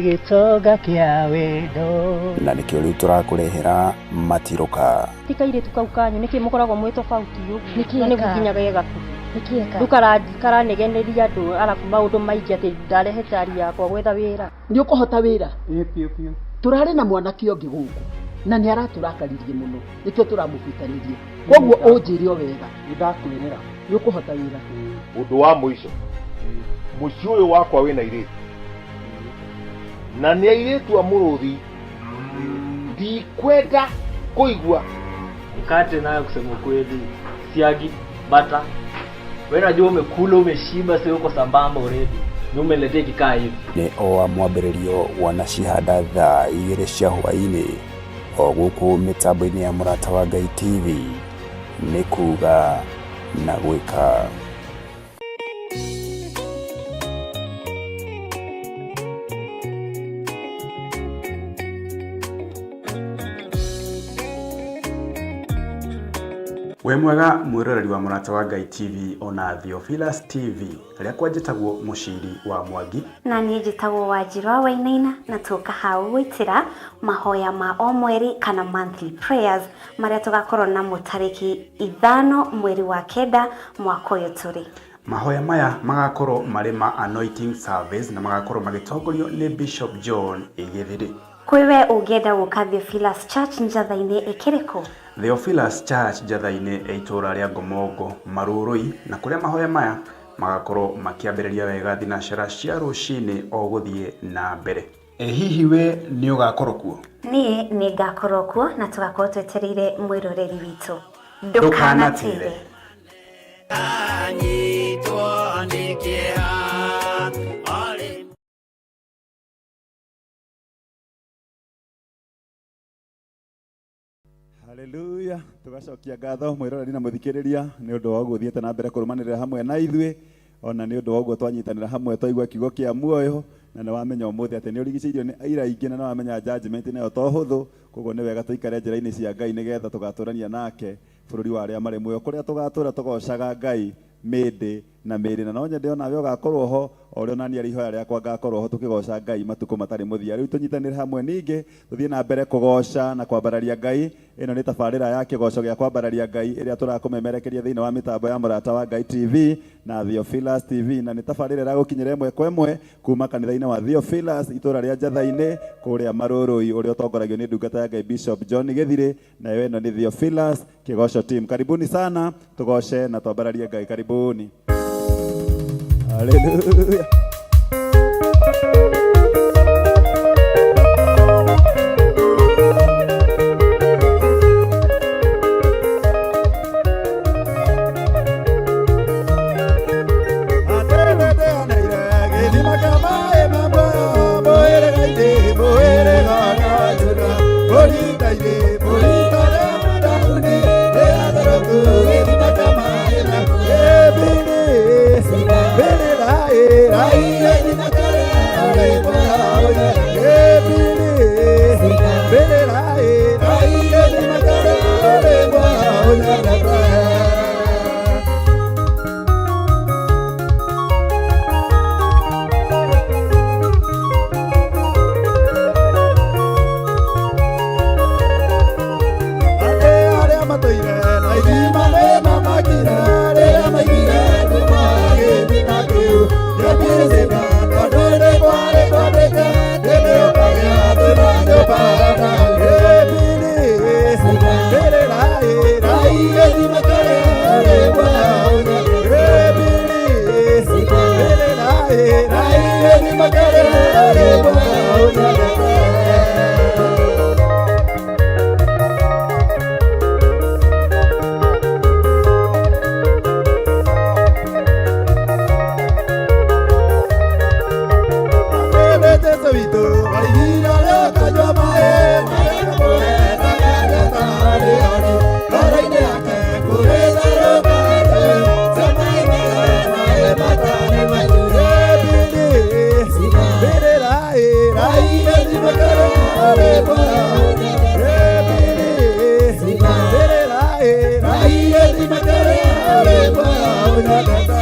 gĩtonga kĩa wendo. Na nĩkĩo rĩu tũrakũrehera matirũka. Ti kairĩtu kau kanyu nĩkĩ mũkoragwo mwĩ tofauti ũguo? Nĩkĩ Na nĩ eka? gũkinya ge gakuhĩ. Nĩkĩ eka? Rĩu karanegeneria andũ arabu maũndũ maingĩ atĩ ndarehe tari yakwa gwetha wĩra. Nĩ ũkũhota wĩra? Tũrarĩ na mwanake ũngĩ gũkũ na nĩ aratũrakaririe mũno nĩkĩo tũramũbutanirie. Koguo ũnjĩre o wega. Nĩndakwĩrĩra. Nĩ ũkũhota wĩra? Ũndũ wa mũico, mũciĩ ũyũ wakwa wĩna airĩtu na nĩ airĩtu a mũrũthi, ndikwenda kũigua. Mkate nayo kusema kweli, siagi, bata. Wewe unajua umekula umeshiba, sio uko sambamba already. Ni umeletea kikaa hivi. Nĩ o wa mwambĩrĩrio wanacihanda thaa igĩrĩ cia hwaĩ-inĩ o gũkũ mĩtambo-inĩ ya Mũrata wa Ngai TV nĩ kuga na gwĩka. Wĩ mwega mwĩroreri wa Mũrata wa Ngai TV ona Theophilus TV rĩakwa njĩtagwo Mũciri wa Mwangi. Na niĩ njĩtagwo Wanjirũ wa Wainaina na tũka hau gwĩtĩra mahoya ma o mweri kana monthly prayers marĩa tũgakorwo namo tarĩki 5 mweri wa 9 mwaka ũyũ tũrĩ. Mahoya maya magakorwo marĩ ma anointing service na magakorwo magĩtongorio nĩ Bishop John Gĩthĩrĩ. Kwĩ we ũngĩenda gũka Theophilus Church Njatha-inĩ ĩkĩrĩkũ? Theophilus Church Njatha-inĩ ya itũũra rĩa Ngomongo Marurui, na kũrĩa mahoya maya magakorwo makĩambĩrĩria wega thinacara cia rũcinĩ o gũthiĩ na mbere. Ĩ hihi we nĩ ũgakorwo kuo? Niĩ nĩ ngakorwo kuo na tũgakorwo twetereire mwĩroreri witũ. Ndũkanatĩre. Anyitwo nĩ kĩeha arĩ Haleluya. Tugacokia ngatho mwĩroreri na mũthikĩrĩria nĩ ũndũ wa ũguo ũthiĩte na mbere kũrũmanĩrĩra hamwe na ithuĩ, ona nĩ ũndũ wa ũguo twanyitanĩra hamwe twaigua kiugo kĩa muoyo, na nĩ wamenya ũmũthĩ atĩ nĩ ũrigicĩirio nĩ aira aingĩ na nĩ wamenya judgment nayo to hũthũ. Koguo nĩ wega tũikare njĩra-inĩ cia Ngai nĩgetha tũgatũrania nake bũrũri wa arĩa marĩ muoyo, kũrĩa tũgatũra tũgocaga Ngai mĩndĩ na mĩrĩ. Na no nyende onawe ũgakorwo ho o ũrĩa onaniĩ arĩ ihoya rĩakwa ngakorwo ho tũkĩgoca Ngai matukũ matarĩ mũthia. Rĩu tũnyitanĩre hamwe ningĩ tũthiĩ na mbere kũgoca na kwambararia Ngai. Ĩno nĩ tabarĩra ya kĩgoco gĩa kwambararia Ngai ĩrĩa tũrakũmemerekeria thĩinĩ wa mĩtambo ya Mũrata wa Ngai TV na Theophilus TV, na nĩ tabarĩra ĩragũkinyĩra ĩmwe kwa ĩmwe kuma kanitha-inĩ wa Theophilus itũũra rĩa Njatha-inĩ kũrĩa Marũrũi, ũrĩa ũtongoragio nĩ ndungata ya Ngai Bishop John Gĩthirĩ. Nayo ĩno nĩ Theophilus Kĩgoco team. Karibuni sana, tũgoce na twambararie Ngai. Karibuni. Haleluya. nyendete. Jesu witũ waigire rĩkanyua maĩ marĩa mũheta kendeta harĩ arĩ ngoro-inĩ yake kũrĩ tharũkanĩ maĩ matarĩ maiyũre bili rai rai thimakara harĩ bili bili rai rai thimakara harĩ nyendete.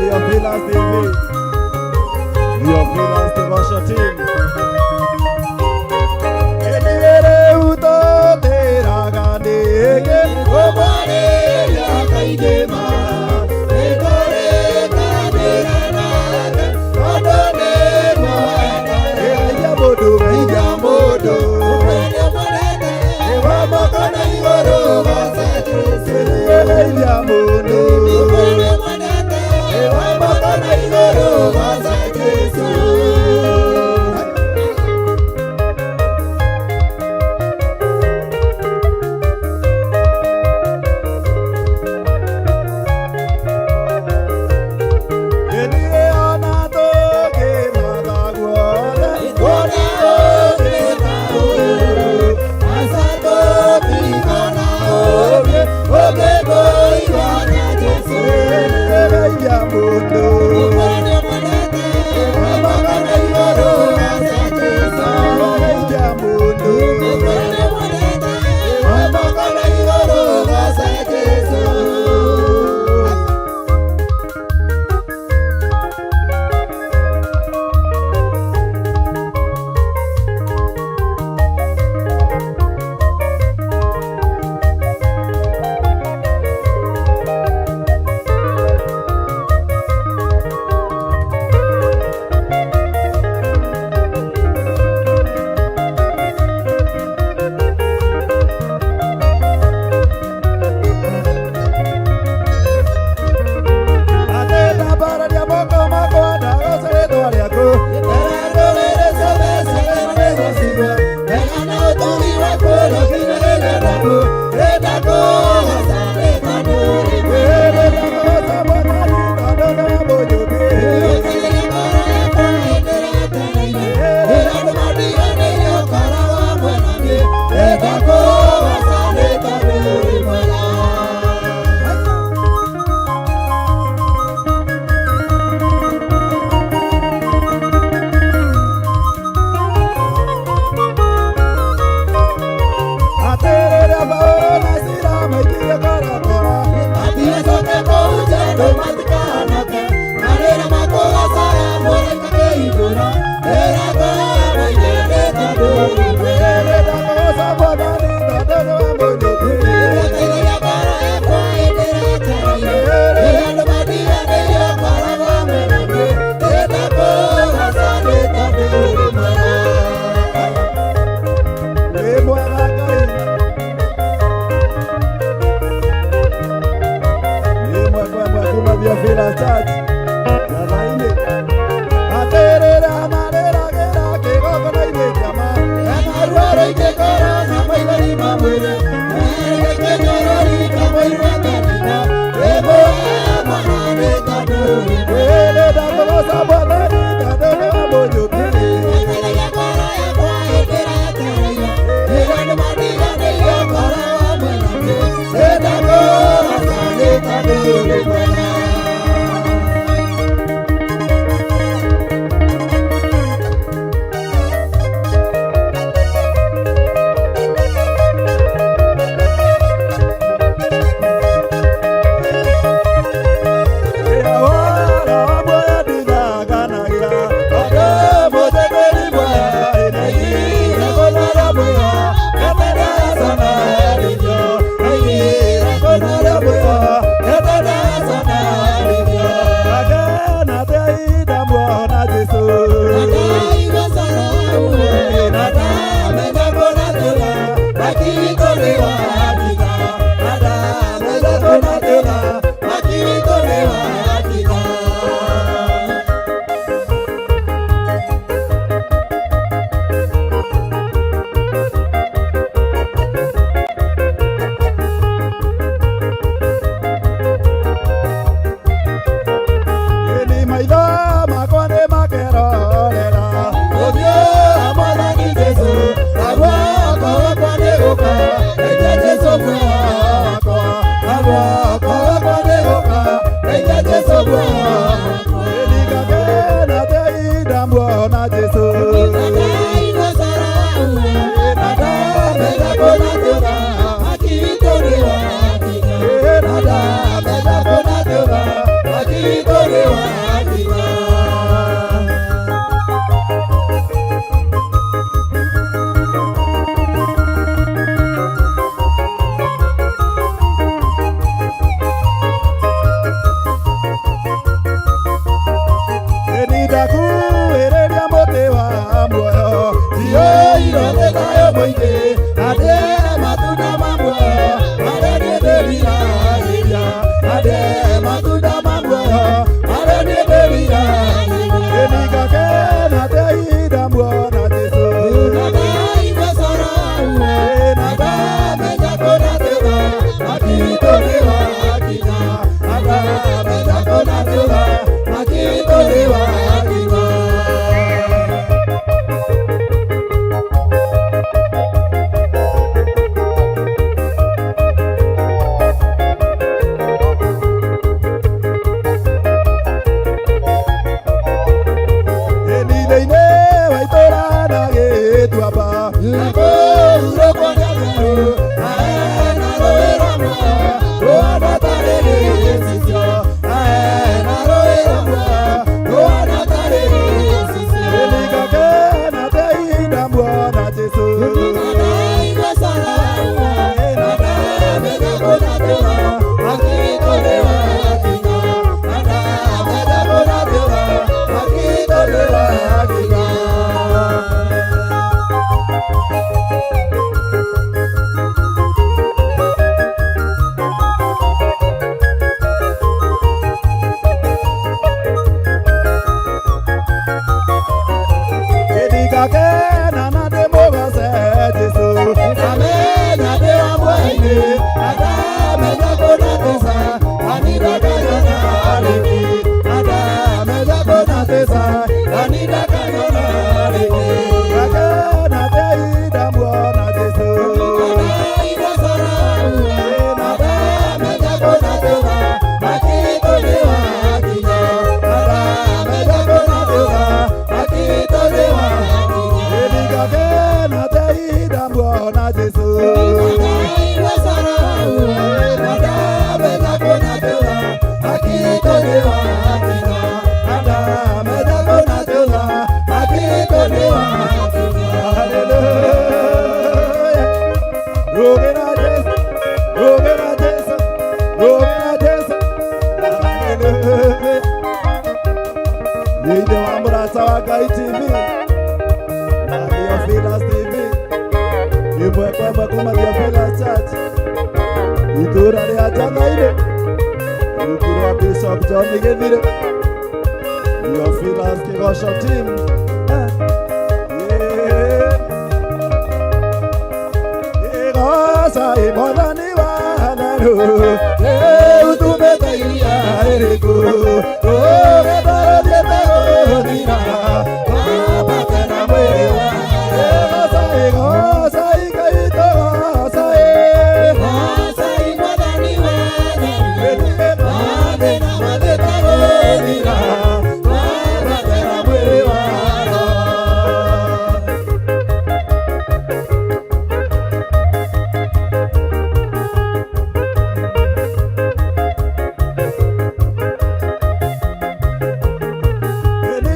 Theophilus TV na Theophilus Devotion Team. Na ndĩe matunda ma muoyo marĩa niĩ ndĩriragĩria. Na ndĩe matunda ma muoyo marĩa niĩ ndĩriragĩria. Ningakena te ihinda muona Jesũ. Ndandaigua coro na ndamenya kũna thutha makitũ nĩ wakinya. Na ndamenya kũna thutha makitũ nĩ wakinya. Thĩinĩ wa itũũra na gĩtuamba. Na kũhurũkwo nĩ atheru, na hena rũũĩ rwa muoyo, rũhana tarĩ gĩcicio. Na hena rũũĩ rwa muoyo, rũhana tarĩ gĩcicio. Ningakena te ihinda muona Jesũ. Ndandaigua coro na ndamenya kũna thutha makitũ nĩ wakinya. Na ndamenya kũna thutha makitũ nĩ wakinya. Ningakena na ndĩmũgoce Jesũ. Ndamenya ndĩ wa mwene, na ndamenya kũna thutha kanitha kanyona rĩngĩ. Na ndamenya kũna thutha kanitha kanyona rĩngĩ. Ngakena te ihinda muona Jesũ. Ndandaigua coro na ndamenya kũna thutha makitũ nĩ wakinya. Na ndamenya kũna thutha makitũ nĩ wakinya. Ningakena te ihinda muona Jesũ. Ndandaigua coro na ndamenya kũna thutha makitũ nĩ wakinya. Na ndamenya kũna thutha makitũ nĩ wakinya. Hallelujah. Rũgĩra Jesũ, rũgĩra Jesũ, rũgĩra Jesũ. Hallelujah. Thĩinĩ wa Mũrata wa Ngai TV na Theophilus TV, ĩmwe kwa ĩmwe kuma Theophilus Church, itũũra rĩa Njathaiinĩ, rungu rwa Bishop John Gĩthire, Theophilus Kĩgoco team. Yeah. Igoca Mwathani wa therũ, Rĩu tumĩte iria rĩrĩkũ, rũgendo rũthiĩte gũthira, wambate na mwĩrĩ wa Igoca, igoca, Ngai tũgoca, Gocai Mwathani wa therũ, mathĩna mathiĩte gũthira, wambate na mwĩrĩ wa Roho. Niĩ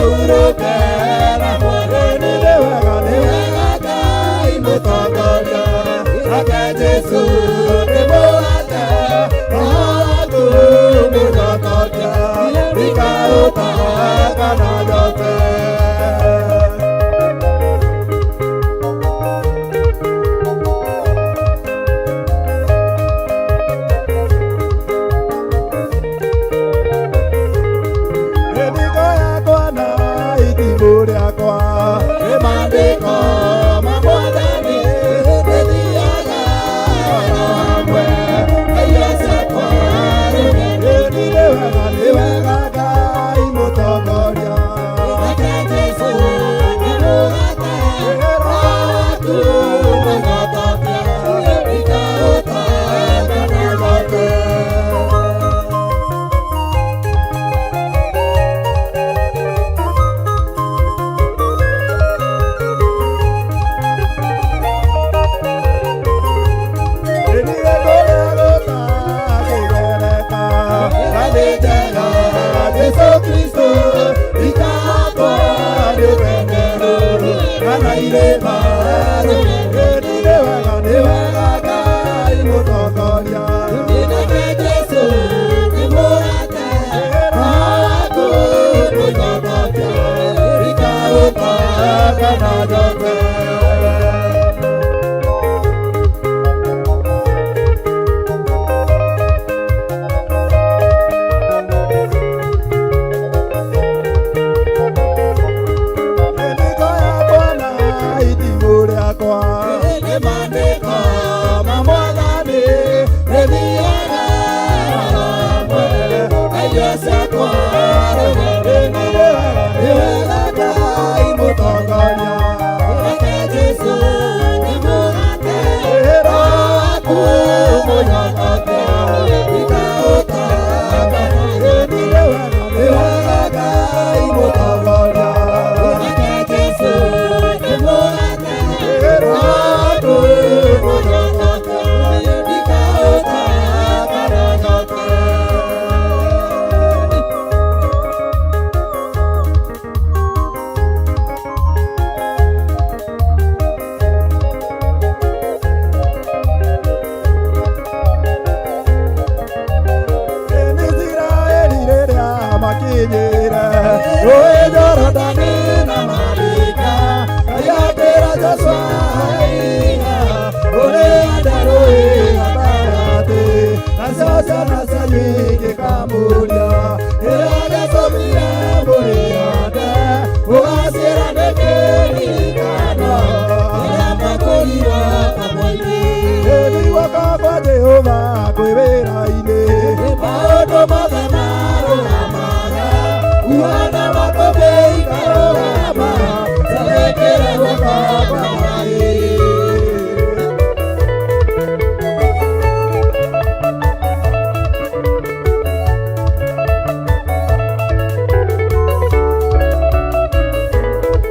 Hurũke na Mwathani nĩ wega nĩ wega Ngai mũtongoria nake Jesũ nĩ mũrata waku mũtongoria ndikaũta kana nyote. Mĩrigo yakwa na itimũ rĩakwa nĩ maandĩko ma Mwathani nĩthiaga hamwe na irio ciakwa rũgendo. Nĩ wega nĩ wega Ngai mũtongoria nake Jesũ nĩ mũrata waku mũtongoria ndikaũta kana nyote. Jesu Kristo ikakwa nĩ ũkenero kana irĩma nĩ wega nĩ wega Ngai mũtongoria nake Jesu nĩ mũrata waku mũtongoria ndikaũta kana nyote. Mĩrigo yakwa na itimũ rĩakwa nĩ maandĩko ma Mwathani nĩthiaga hamwe na irio ciakwa rũgendo. Nĩ wega nĩ wega Ngai mũtongoria nake Jesũ nĩ mũrata waku mũtongoria ndikaũta kana nĩ wega nĩ wega Ngai mũtongoria nake Jesũ nĩ mũrata waku mũtongoria ndikaũta kana nyote. Isiraeli rĩrĩa makinyire rũĩ Jorodani na marika Ngai akĩra Joshua iga ũrĩa rũĩ gatagatĩ nacio ciana cianyu ingĩkamũria ĩrĩa gĩatũmire mũrĩande mũgaciĩra nĩ kĩririkano kĩrĩa mwekũrirwo kamwe-inĩ. Nĩ guoko kwa Jehova kwĩ wĩra-inĩ maũndũ mothe marũgamaga uhana makũmbĩ ikarũgama cathĩkĩre guoko kwa Ngai.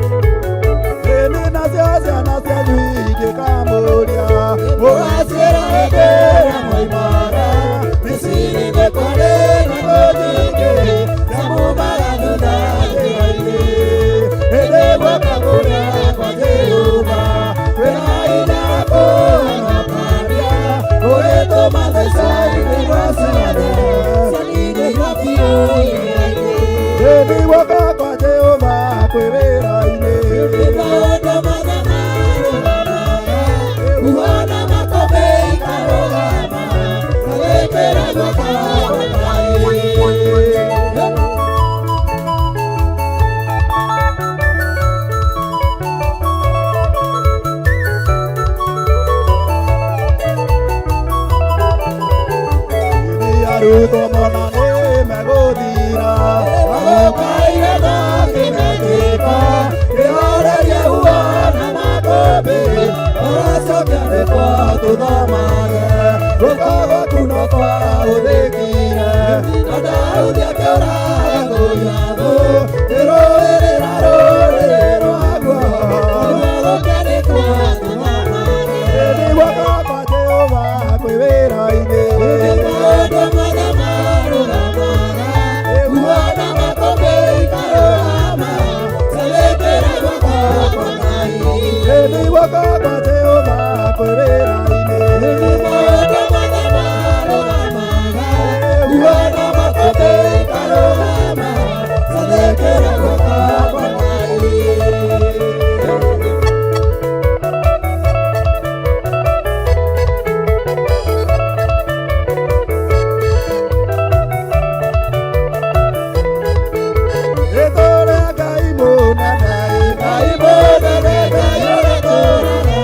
Ĩni nacio ciana cianyu ingĩkamũria mũgaciĩra hĩndĩ ĩrĩa mwoimaga Misiri nĩ kwarĩ na thũ nyingĩ ciamumaga thutha njĩra-inĩ. Ĩndĩ guoko kũrĩa kwa Jehova kwĩna hinya kũhonokania gũgĩtũma thaica ihingo ciothe cianinĩirwo biũ iria-inĩ. Ĩni guoko kwa Jehova kwĩ wĩra-inĩ maũndũ mothe marũgamaga uhana makũmbĩ ikarũgama cathĩkĩra guoko kwa Ngai. Arutwo mona nĩ megũthira magũkaire na kĩmetĩka kĩhorerie huo na makũmbĩ ũracokia nĩ kwa tũthomage guoko gwaku no kwa ũthĩkire. Guoko kwa Jehova kwĩ wĩra-inĩ. Maũndũ mothe marũgamaga, uona makũmbĩ karũgama, cathĩkĩra guoko kwa Ngai. Rĩtwa Ngai mũnene, Ngai mũnene, Ngai ũrĩa tũraga.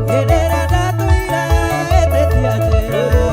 Hĩndĩ ĩrĩa ndatũire ĩtĩtie njĩra.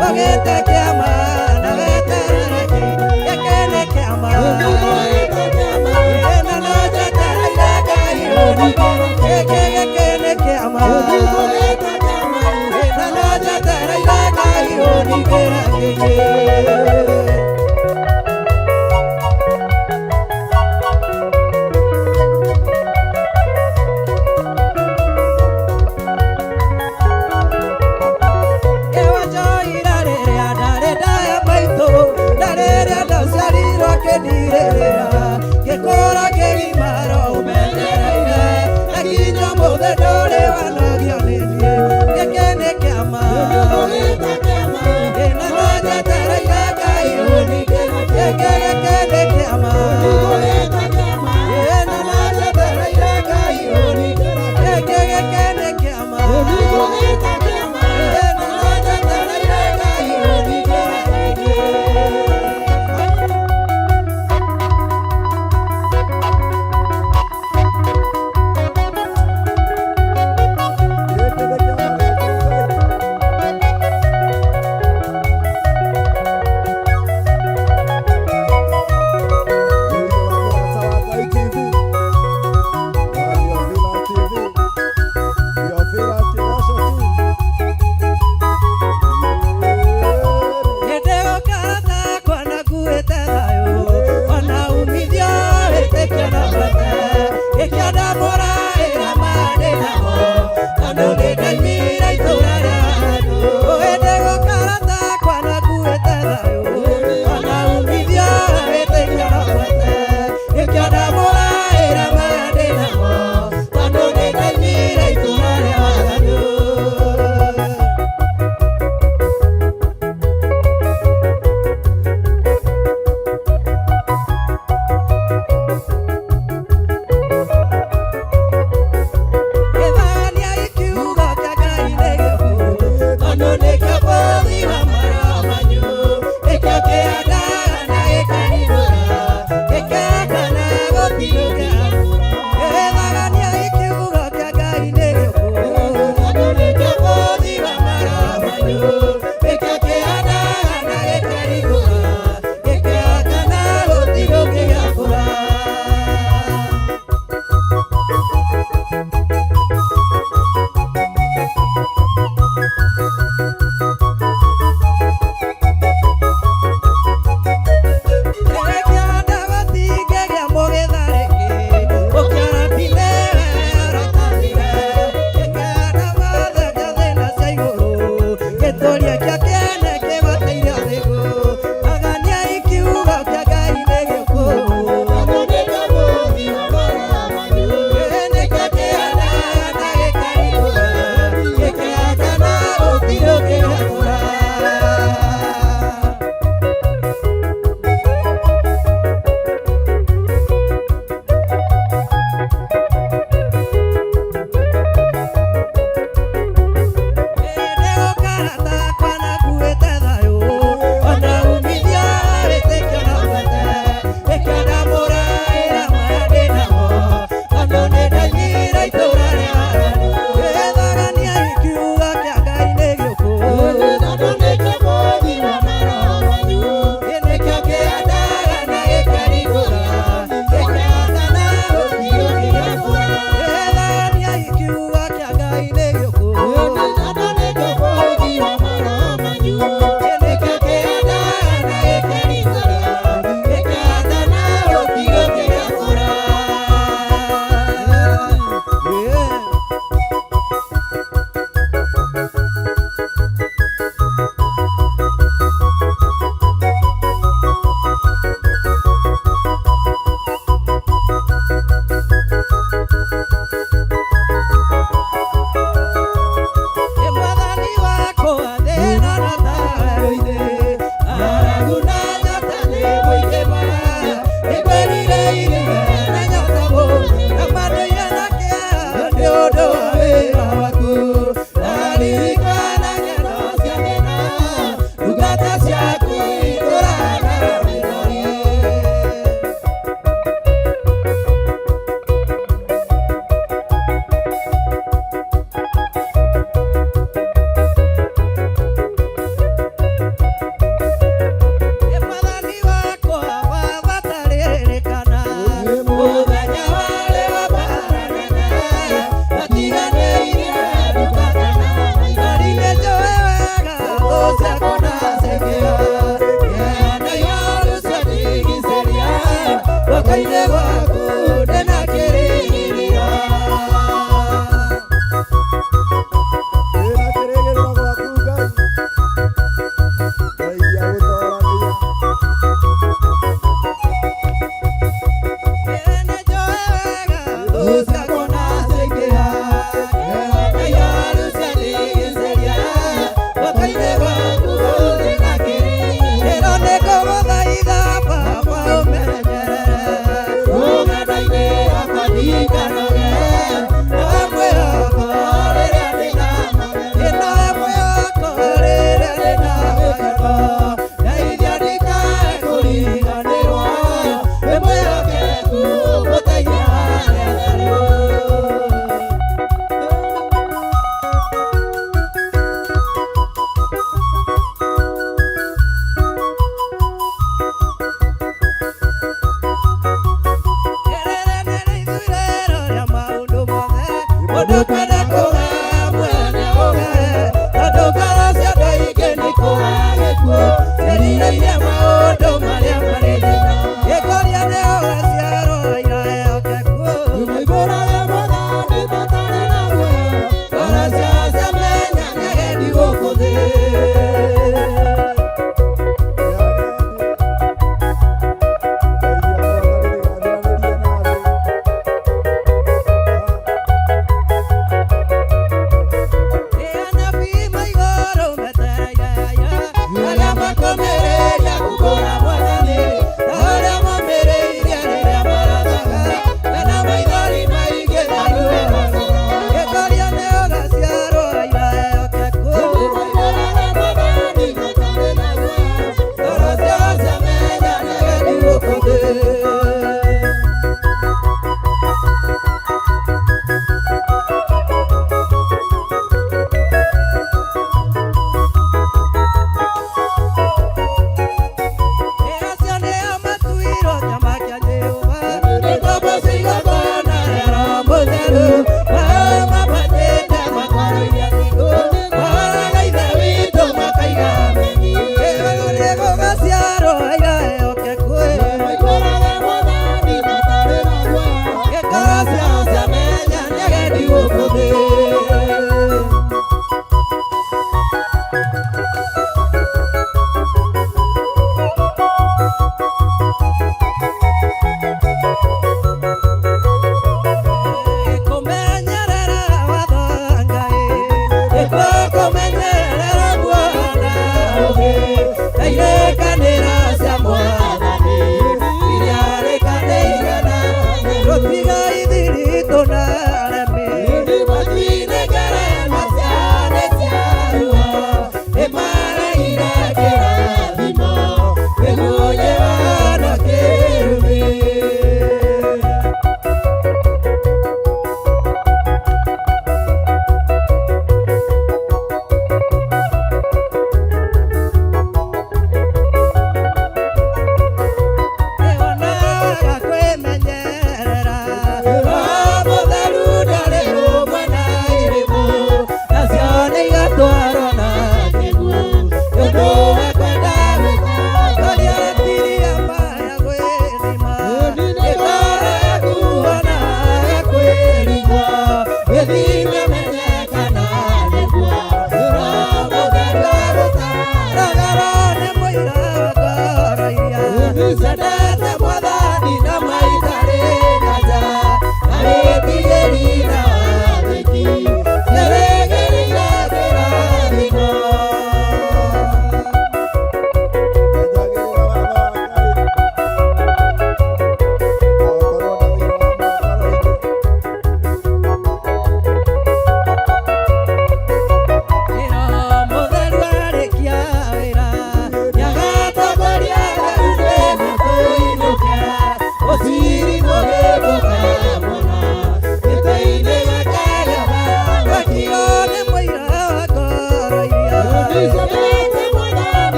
Wagete kĩama na weterere gwaku ndĩna kĩrĩgĩrĩro. Ndĩna kĩrĩgĩrĩro gwaku Ngai. Ngai agũtorania.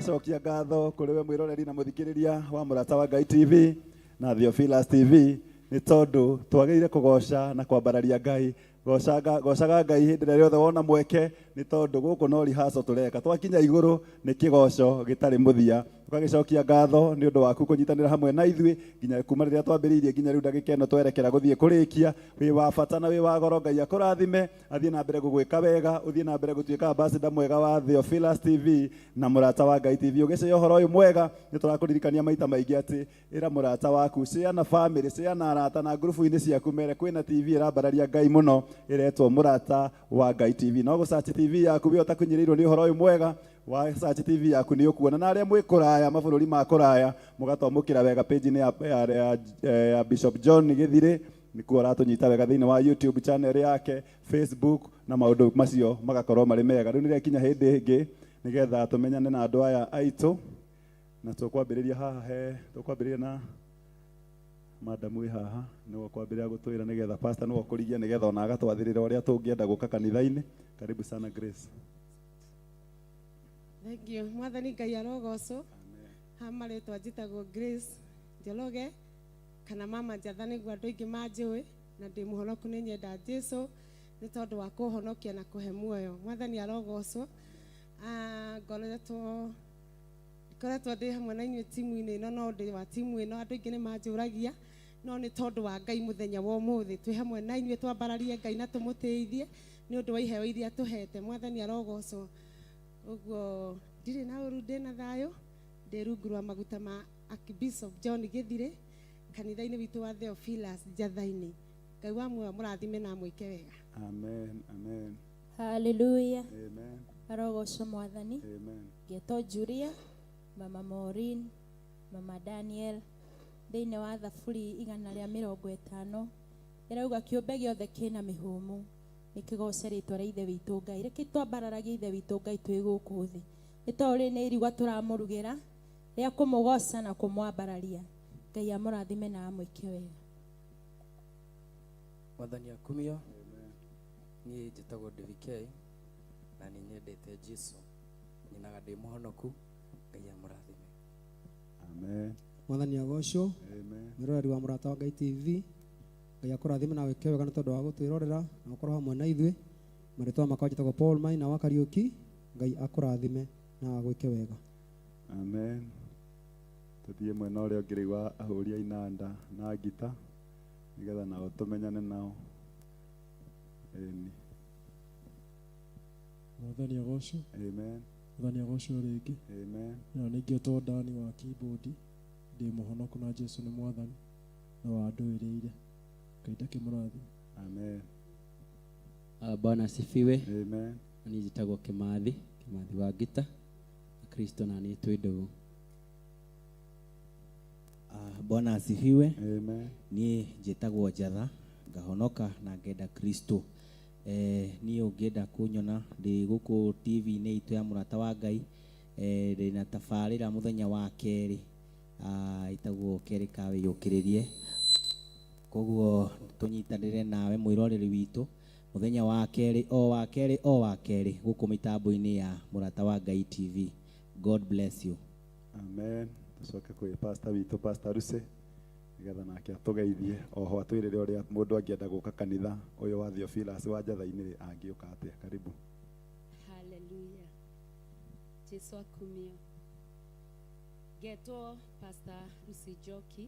Tũgacokia ngatho kũrĩ we mwĩroreri na mũthikĩrĩria wa Mũrata wa Ngai TV na Theophilus TV nĩ tondũ twagĩrĩire kũgoca na kwambararia Ngai. Gocaga gocaga Ngai hĩndĩ ĩrĩa yothe wona mweke nĩ tondũ gũkũ no rehearsal tũreka. Twakinya igũrũ nĩ kĩgoco gĩtarĩ mũthia. Tũgagĩcokia ngatho nĩ ũndũ waku kũnyitanĩra hamwe na ithuĩ nginya kuma rĩrĩa twambĩrĩirie nginya rĩu ndagĩka ĩno twerekera gũthiĩ kũrĩkia. Wĩ wa bata na wĩ wa goro, Ngai akũrathime, athiĩ na mbere gũgwĩka wega, ũthiĩ na mbere gũtuĩka ambassador mwega wa Theophilus TV na Mũrata wa Ngai TV. Ũgĩcĩa ũhoro ũyũ mwega, nĩ tũrakũririkania maita maingĩ atĩ ĩra mũrata waku, share na family, share na arata na ngurubu-inĩ ciaku, mere kwĩna TV ĩrambararia Ngai mũno ĩretwo Mũrata wa Ngai TV. No gũ-search TV yaku we ũtakinyĩrĩirwo nĩ ũhoro ũyũ mwega, wa search TV yaku nĩ ũkuona. Na arĩa mwĩ kũraya, mabũrũri ma kũraya, mũgatwamũkĩra wega page-inĩ ya Bishop John Gĩthirĩ, nĩkuo aratũnyita wega thĩinĩ wa YouTube channel yake, Facebook na maũndũ macio magakorwo marĩ mega. Rĩu nĩrĩakinya hĩndĩ ĩngĩ nĩgetha tũmenyane na andũ aya aitũ, na tũkwambĩrĩria haha he tũkwambĩrĩria na madam wĩ haha nĩwe ũkwambĩrĩria gũtwĩra nĩgetha pastor nĩwe ũkũrigia nĩgetha ona agatwathĩrĩra ũrĩa tũngĩenda gũka kanitha-inĩ. Karibu sana Grace. Thank you. Mwathani Ngai arogocwo. Ha marĩtwa njĩtagwo Grace Njoroge kana Mama Njatha nĩguo andũ aingĩ manjũĩ, na ndĩ mũhonoku, nĩ nyenda Jesu nĩ tondũ wa kũhonokia na kũhe muoyo. Mwathani arogocwo. Ngoretwo ndĩ hamwe na inyuĩ timu-inĩ ĩno, no ndĩ wa timu ĩno, andũ aingĩ nĩ manjũragia, no nĩ tondũ wa Ngai mũthenya wa ũmũthĩ twĩ hamwe na inyuĩ, twambararie Ngai na tũmũtĩithie nĩ ũndũ wa iheo iria tũhete. Mwathani arogocwo. Ũguo ndirĩ na ũru, ndĩ na thayũ, ndĩ rungu rwa maguta ma Archbishop John Gĩthirĩ kanitha-inĩ witũ wa Theophilus Njatha-inĩ. Ngai wa muoyo mũrathime na amwĩke wega. Amen, amen. Hallelujah. Amen. Arogocwo Mwathani. Amen. Ngetwo Julia, Mama Maureen, Mama Daniel, thĩinĩ wa Thaburi 150 ĩrauga kĩũmbe gĩothe kĩna mĩhũmũ nĩkĩgoce rĩtwa rĩa Ithe witũ Ngai. Reke twambararagie Ithe witũ Ngai twĩ gũkũ thĩ, nĩ tondũ rĩrĩ nĩ irigwa tũramũrugĩra rĩa kũmũgoca na kũmwambararia. Ngai amũrathime na amwĩke wega. Mwathani akumio. Niĩ njĩtagwo DVK na nĩ nyendete Jesu, nyinaga ndĩ mũhonoku. Ngai amũrathime. Amen. Mwathani agocwo. Amen. Mwĩroreri wa Mũrata wa Ngai TV, Ngai akũrathime na wĩke wega nĩ tondũ wa gũtwĩrorera na gũkorwo hamwe na ithuĩ. Marĩtwa makwa njĩtagwo Paul Maina wa Kariũki. Ngai akũrathime na agwĩke wega. Amen. Tũthiĩ mwena ũrĩa ũngĩ rĩu wa ahũri a inanda na ngita nĩgetha nao tũmenyane nao. Ĩni. Mwathani agocwo. Amen. Mwathani agocwo rĩngĩ. Amen. Na nĩ ngĩtwo Dani wa keyboard, ndĩ mũhonoku na Jesu nĩ Mwathani na wandũĩrĩire. Ngai ndakĩmũrathime. Amen. Bwana asifiwe. Amen. Na niĩ njĩtagwo Kĩmathi, Kĩmathi wa ngita, na Kristo na niĩ twĩ ndũgũ. Bwana asifiwe. Amen. Niĩ njĩtagwo Njatha, ngahonoka na ngenda Kristo. Niĩ ũngĩenda kũnyona ndĩ gũkũ TV-inĩ itũ ya Mũrata wa Ngai, ndĩna tabarĩra mũthenya wa kerĩ, ĩtagwo Kerĩ ka Wĩyũkĩrĩrie. Koguo tũnyitanĩre nawe mwĩroreri witũ mũthenya wa kerĩ, o wa kerĩ, o wa kerĩ gũkũ mĩtambo-inĩ ya Mũrata wa Ngai TV. God bless you. Amen. Tũcoke kwĩ pastor witũ, Pastor Lucy, nĩgetha nake atũgeithie oho atwĩrĩre ũrĩa mũndũ angĩenda gũka kanitha ũyũ wa Theophilus wa Njatha-inĩ angĩũka atĩa. Karibu. Hallelujah. Jesu akumio. Ngetwo Pastor Lucy Njoki,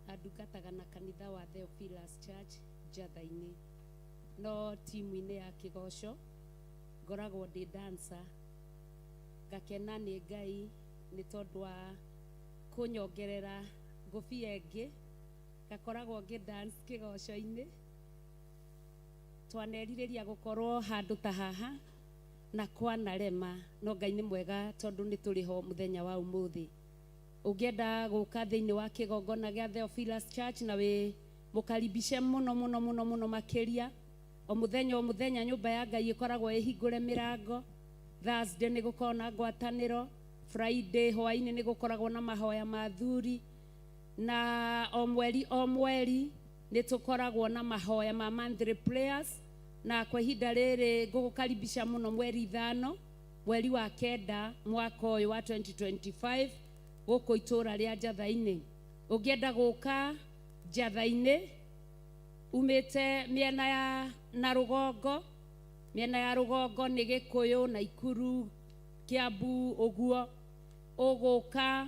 na ndungataga na kanitha wa Theophilus Church Njatha-inĩ, no timu-inĩ ya kĩgoco ngoragwo ndĩ dancer. Ngakena nĩ Ngai nĩ tondũ wa kũnyongerera ngũbia ĩngĩ, ngakoragwo ngĩ dance kĩgoco-inĩ. Twanerirĩria gũkorwo handũ ta haha na kwanarema, no Ngai nĩ mwega tondũ nĩ tũrĩ ho mũthenya wa ũmũthĩ. Ũngĩenda gũka thĩinĩ wa kĩgongona gĩa Theophilus Church na wĩ mũkaribishe mũno mũno mũno mũno makĩria, o mũthenya o mũthenya nyũmba ya Ngai ĩkoragwo ĩhingũre mĩrango. Thursday nĩ gũkoragwo na ngwatanĩro, Friday hwaĩ-inĩ nĩ gũkoragwo na mahoya ma athuri, na o mweri o mweri nĩ tũkoragwo na mahoya ma monthly prayers, na kwa ihinda rĩrĩ ngũgũkaribisha mũno mweri 5, Mweri wa 9 mwaka ũyũ wa 2025 gũkũ itũũra rĩa Njatha-inĩ. Ũngĩenda gũka Njatha-inĩ umĩte mĩena ya na rũgongo, mĩena ya rũgongo nĩ Gĩkũyũ, Naikuru, Kiambu ũguo, ũgũka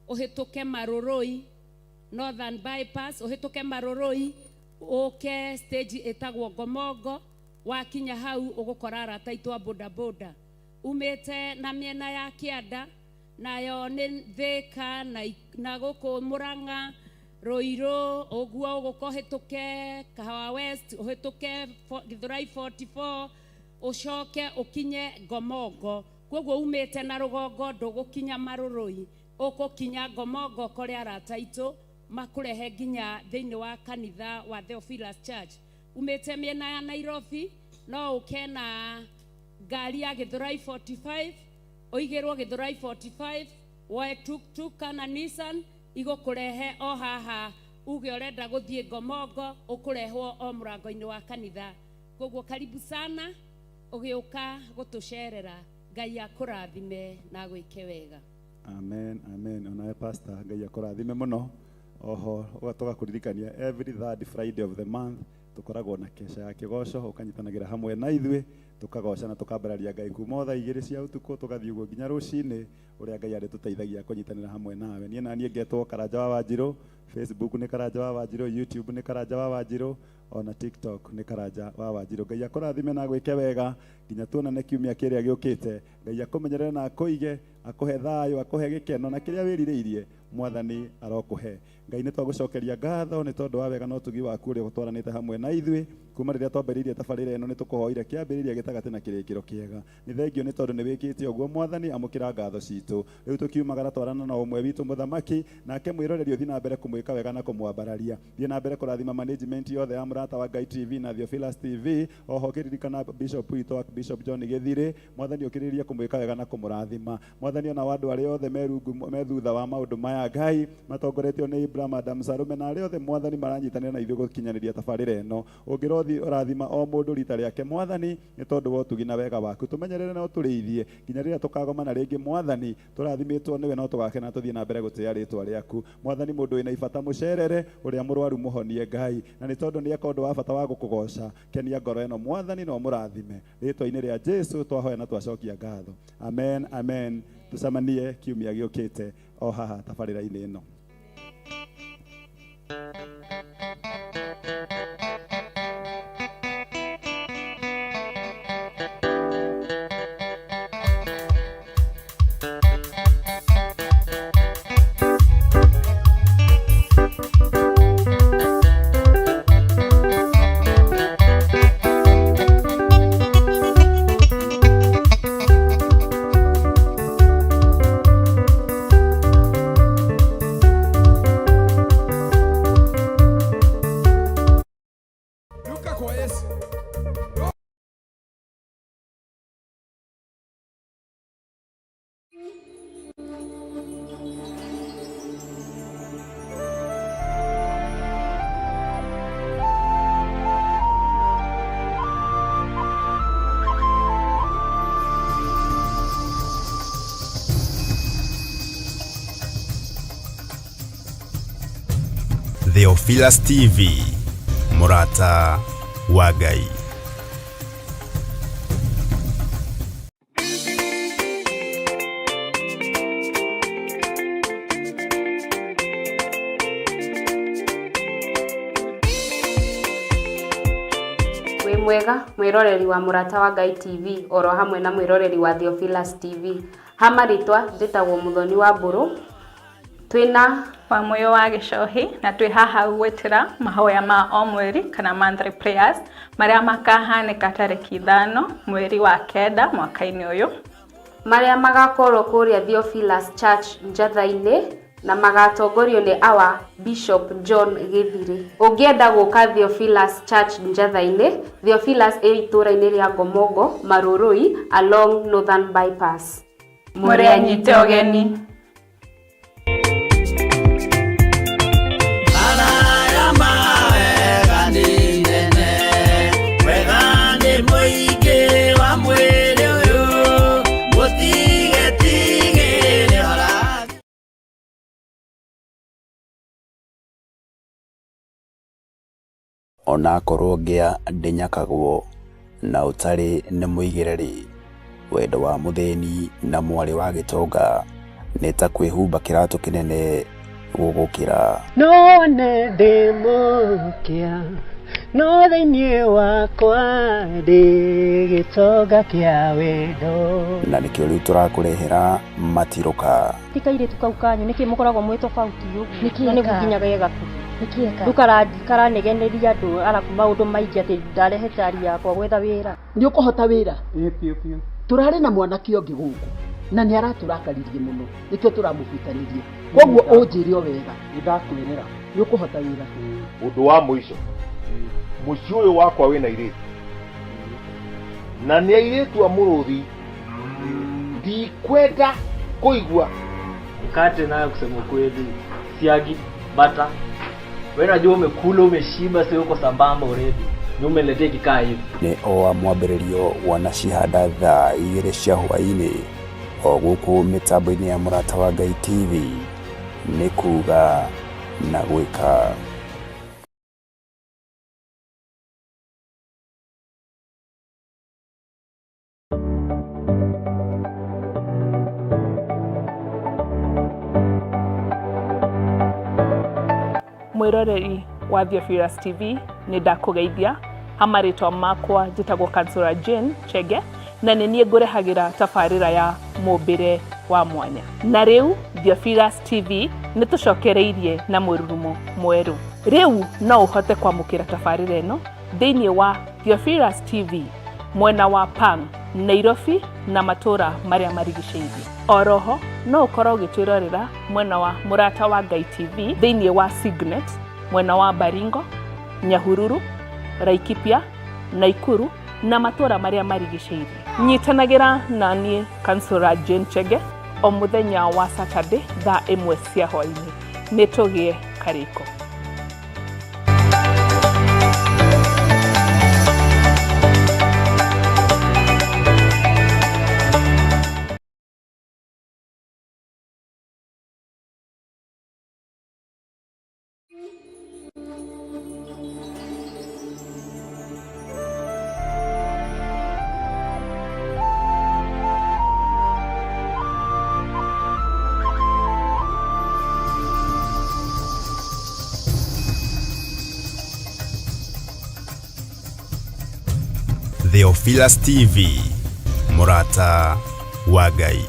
ũhĩtũke Marũrũi, Northern Bypass, ũhĩtũke Marũrũi, ũke stage ĩtagwo Ngomongo, wakinya hau ũgũkora arata aitũ a boda boda. Umĩte na mĩena ya kĩanda, nayo nĩ Thĩka na gũkũ Mũrang'a, Ruiru, ũguo ũgũka ũhĩtũke Kahawa West, ũhĩtũke Githurai 44, ũcoke ũkinye Ngomongo. Koguo umĩte na rũgongo ndũgũkinya Marũrũi, ũgũkinya Ngomongo ũkore arata aitũ makũrehe nginya thĩinĩ wa kanitha wa Theophilus Church. Umĩte mĩena ya Nairobi no ũke na ngari ya Githurai 45, ũigĩrwo Githurai 45, woe tuk-tuk kana Nissan igũkũrehe o haha, uge ũrenda gũthiĩ Ngomongo, ũkũrehwo o mũrango-inĩ wa kanitha. Koguo karibu sana ũgĩũka gũtũcerera. Ngai akũrathime na agwĩke wega. Amen, amen. Onawe pastor, Ngai akũrathime mũno. Oho tũgakũririkania every third Friday of the month tũkoragwo na kesha ya kĩgoco, ũkanyitanagĩra hamwe na ithuĩ, tũkagoca na tũkambararia Ngai kuma o thaa 2 cia ũtukũ tũgathiĩ ũguo nginya rũcinĩ, ũrĩa Ngai arĩtũteithagia kũnyitanĩra hamwe nawe. Niĩ na niĩ ngetwo Karanja wa Wanjirũ, Facebook nĩ Karanja wa Wanjirũ, YouTube nĩ Karanja wa Wanjirũ, ona TikTok nĩ Karanja wa Wanjirũ. Ngai akũrathime na agwĩke wega nginya tuonane kiumia kĩrĩa gĩũkĩte. Ngai akũmenyerere na akũige, akũhe thayũ, akũhe gĩkeno na kĩrĩa wĩrirĩirie Mwathani arokũhe. Ngai nĩ twagũcokeria ngatho nĩ tondũ wa wega na ũtugi waku ũrĩa ũtwaranĩte hamwe na ithuĩ kuma rĩrĩa twambĩrĩirie tabarĩra ĩno. Nĩ tũkũhoire kĩambĩrĩria, gĩtagatĩ na kĩrĩkĩro kĩega. Nĩ thengio nĩ tondũ nĩ wĩkĩte ũguo Mwathani, amũkĩra ngatho citũ. Rĩu tũkiumagara twarana na ũmwe witũ mũthamaki, nake mwĩroreri ũthiĩ na mbere kũmwĩka wega na kũmwambararia. Thiĩ na mbere kũrathima management yothe ya Mũrata wa Ngai TV na Theophilus TV. Oho ũkĩririkana Bishop witũ Bishop John Gĩthirĩ, Mwathani ũkĩrĩrĩrie kũmwĩka wega na kũmũrathima. Mwathani ona wa andũ arĩa othe me thutha wa maũndũ maya Ngai matongoretio nĩ Ibrahim Adam Sarume na arĩa othe Mwathani maranyitanĩra na ithuĩ gũkinyanĩria tabarĩra ĩno. Ũngĩrothi ũrathima o mũndũ rita rĩake Mwathani nĩ tondũ wa ũtugi na wega waku. Tũmenyerere na ũtũrĩithie nginya rĩrĩa tũkagomana rĩngĩ Mwathani. Tũrathimĩtwo nĩwe no tũgakena tũthiĩ na mbere gũtĩĩa rĩtwa rĩaku. Mwathani mũndũ wĩna ibata mũcerere, ũrĩa mũrwaru mũhonie Ngai, na nĩ tondũ nĩ eka ũndũ wa bata wa gũkũgoca, kenia ngoro ĩno Mwathani na ũmũrathime. Rĩtwa-inĩ rĩa Jesu twahoya na twacokia ngatho. Amen, amen. Tũcemanie kiumia gĩũkĩte o haha tabarĩra-inĩ ĩno. Ruka kwa Yesu. Theophilus TV, Mũrata wa Ngai. Wĩ mwega mwĩroreri wa Mũrata wa Ngai TV oro hamwe na mwĩroreri wa Theophilus TV. Ha marĩtwa njĩtagwo Mũthoni wa Mbũrũ, twĩna wa Mũyũ wa Gĩcohi, na twĩ haha gwĩtĩra mahoya ma o mweri kana monthly prayers marĩa makahanĩka tarĩki 5 mweri wa 9 mwaka-inĩ ũyũ, marĩa magakorwo kũrĩa Theophilus Church Njatha-inĩ na magatongorio nĩ our Bishop John Gĩthirĩ. Ũngĩenda gũka Theophilus Church Njatha-inĩ, Theophilus ĩ itũũra-inĩ rĩa Ngomongo, Marũrũi, along Northern Bypass. Mũrĩ anyite ũgeni. Araya mawega nĩ nene, wega nĩ mũingĩ wa mwĩrĩ ũyũ, Onakorwo ngĩa ndĩnyakagwo na ũtarĩ nĩ mũigĩre-rĩ, wendo wa mũthĩni na mwarĩ wa gĩtonga nĩ ta kwĩhumba kĩratũ kĩnene gũgũkĩra. No wone ndĩ mũkĩa no thĩinĩ wakwa ndĩ gĩtonga kĩa wendo. Na nĩkĩo rĩu tũrakũrehera matirũka. Ti kairĩtu kau kanyu nĩkĩ mũkoragwo mwĩ tofauti ũguo? Nĩkĩ Na nĩguo eka? nginya ge gakuhĩ. Nĩkĩ eka? Rĩu karanegeneria andũ arabu maũndũ maingĩ atĩ ndarehe cari yakwa gwetha wĩra. Nĩ ũkũhota wĩra? Ĩĩ biũ biũ. Tũrarĩ na mwanake ũngĩ gũkũ na nĩ aratũrakaririe mũno nĩkĩo tũramũbutanirie. Koguo ũnjĩre o wega. Nĩ ndakwĩrĩra. Nĩ ũkũhota wĩra? Ũndũ wa mũico, mũciĩ ũyũ wakwa wĩna airĩtu na nĩ airĩtu a mũrũthi, ndikwenda kũigua. Mkate nayo kusema kweli, siagi, bata. Wewe unajua umekula umeshiba, sio uko sambamba already. Ni umeletea kikaa hivi. Nĩ o wa mwambĩrĩrio wanacihanda thaa igĩrĩ cia hwaĩ-inĩ o gũkũ mĩtambo-inĩ ya Mũrata wa Ngai TV nĩ kuga na gwĩka. Mwiroreri wa Theophilus TV nĩ ndakũgeithia ha marĩtwa makwa njĩtagwo Kansũra Jane Chege na nĩ niĩ ngũrehagĩra tabarĩra ya mũmbĩre wa mwanya. Na rĩu Theophilus TV nĩ tũcokereirie na mũrurumo mwerũ. Rĩu no ũhote kwamũkĩra tabarĩra ĩno thĩinĩ wa Theophilus TV mwena wa Pang, Nairobi na matũra marĩa marigicĩirie. Oroho no ũkorwo ũgĩtwĩrorera mwena wa Mũrata wa Ngai TV thĩinĩ wa Signet mwena wa Baringo, Nyahururu, Laikipia, Naikuru na matũra marĩa marigicĩirie. Nyitanagĩra na niĩ Kansũra Jane Chege o mũthenya wa Saturday thaa ĩmwe cia hwaĩ-inĩ. Nĩ tũgĩe karĩko. Theophilus TV, mũrata wa Ngai.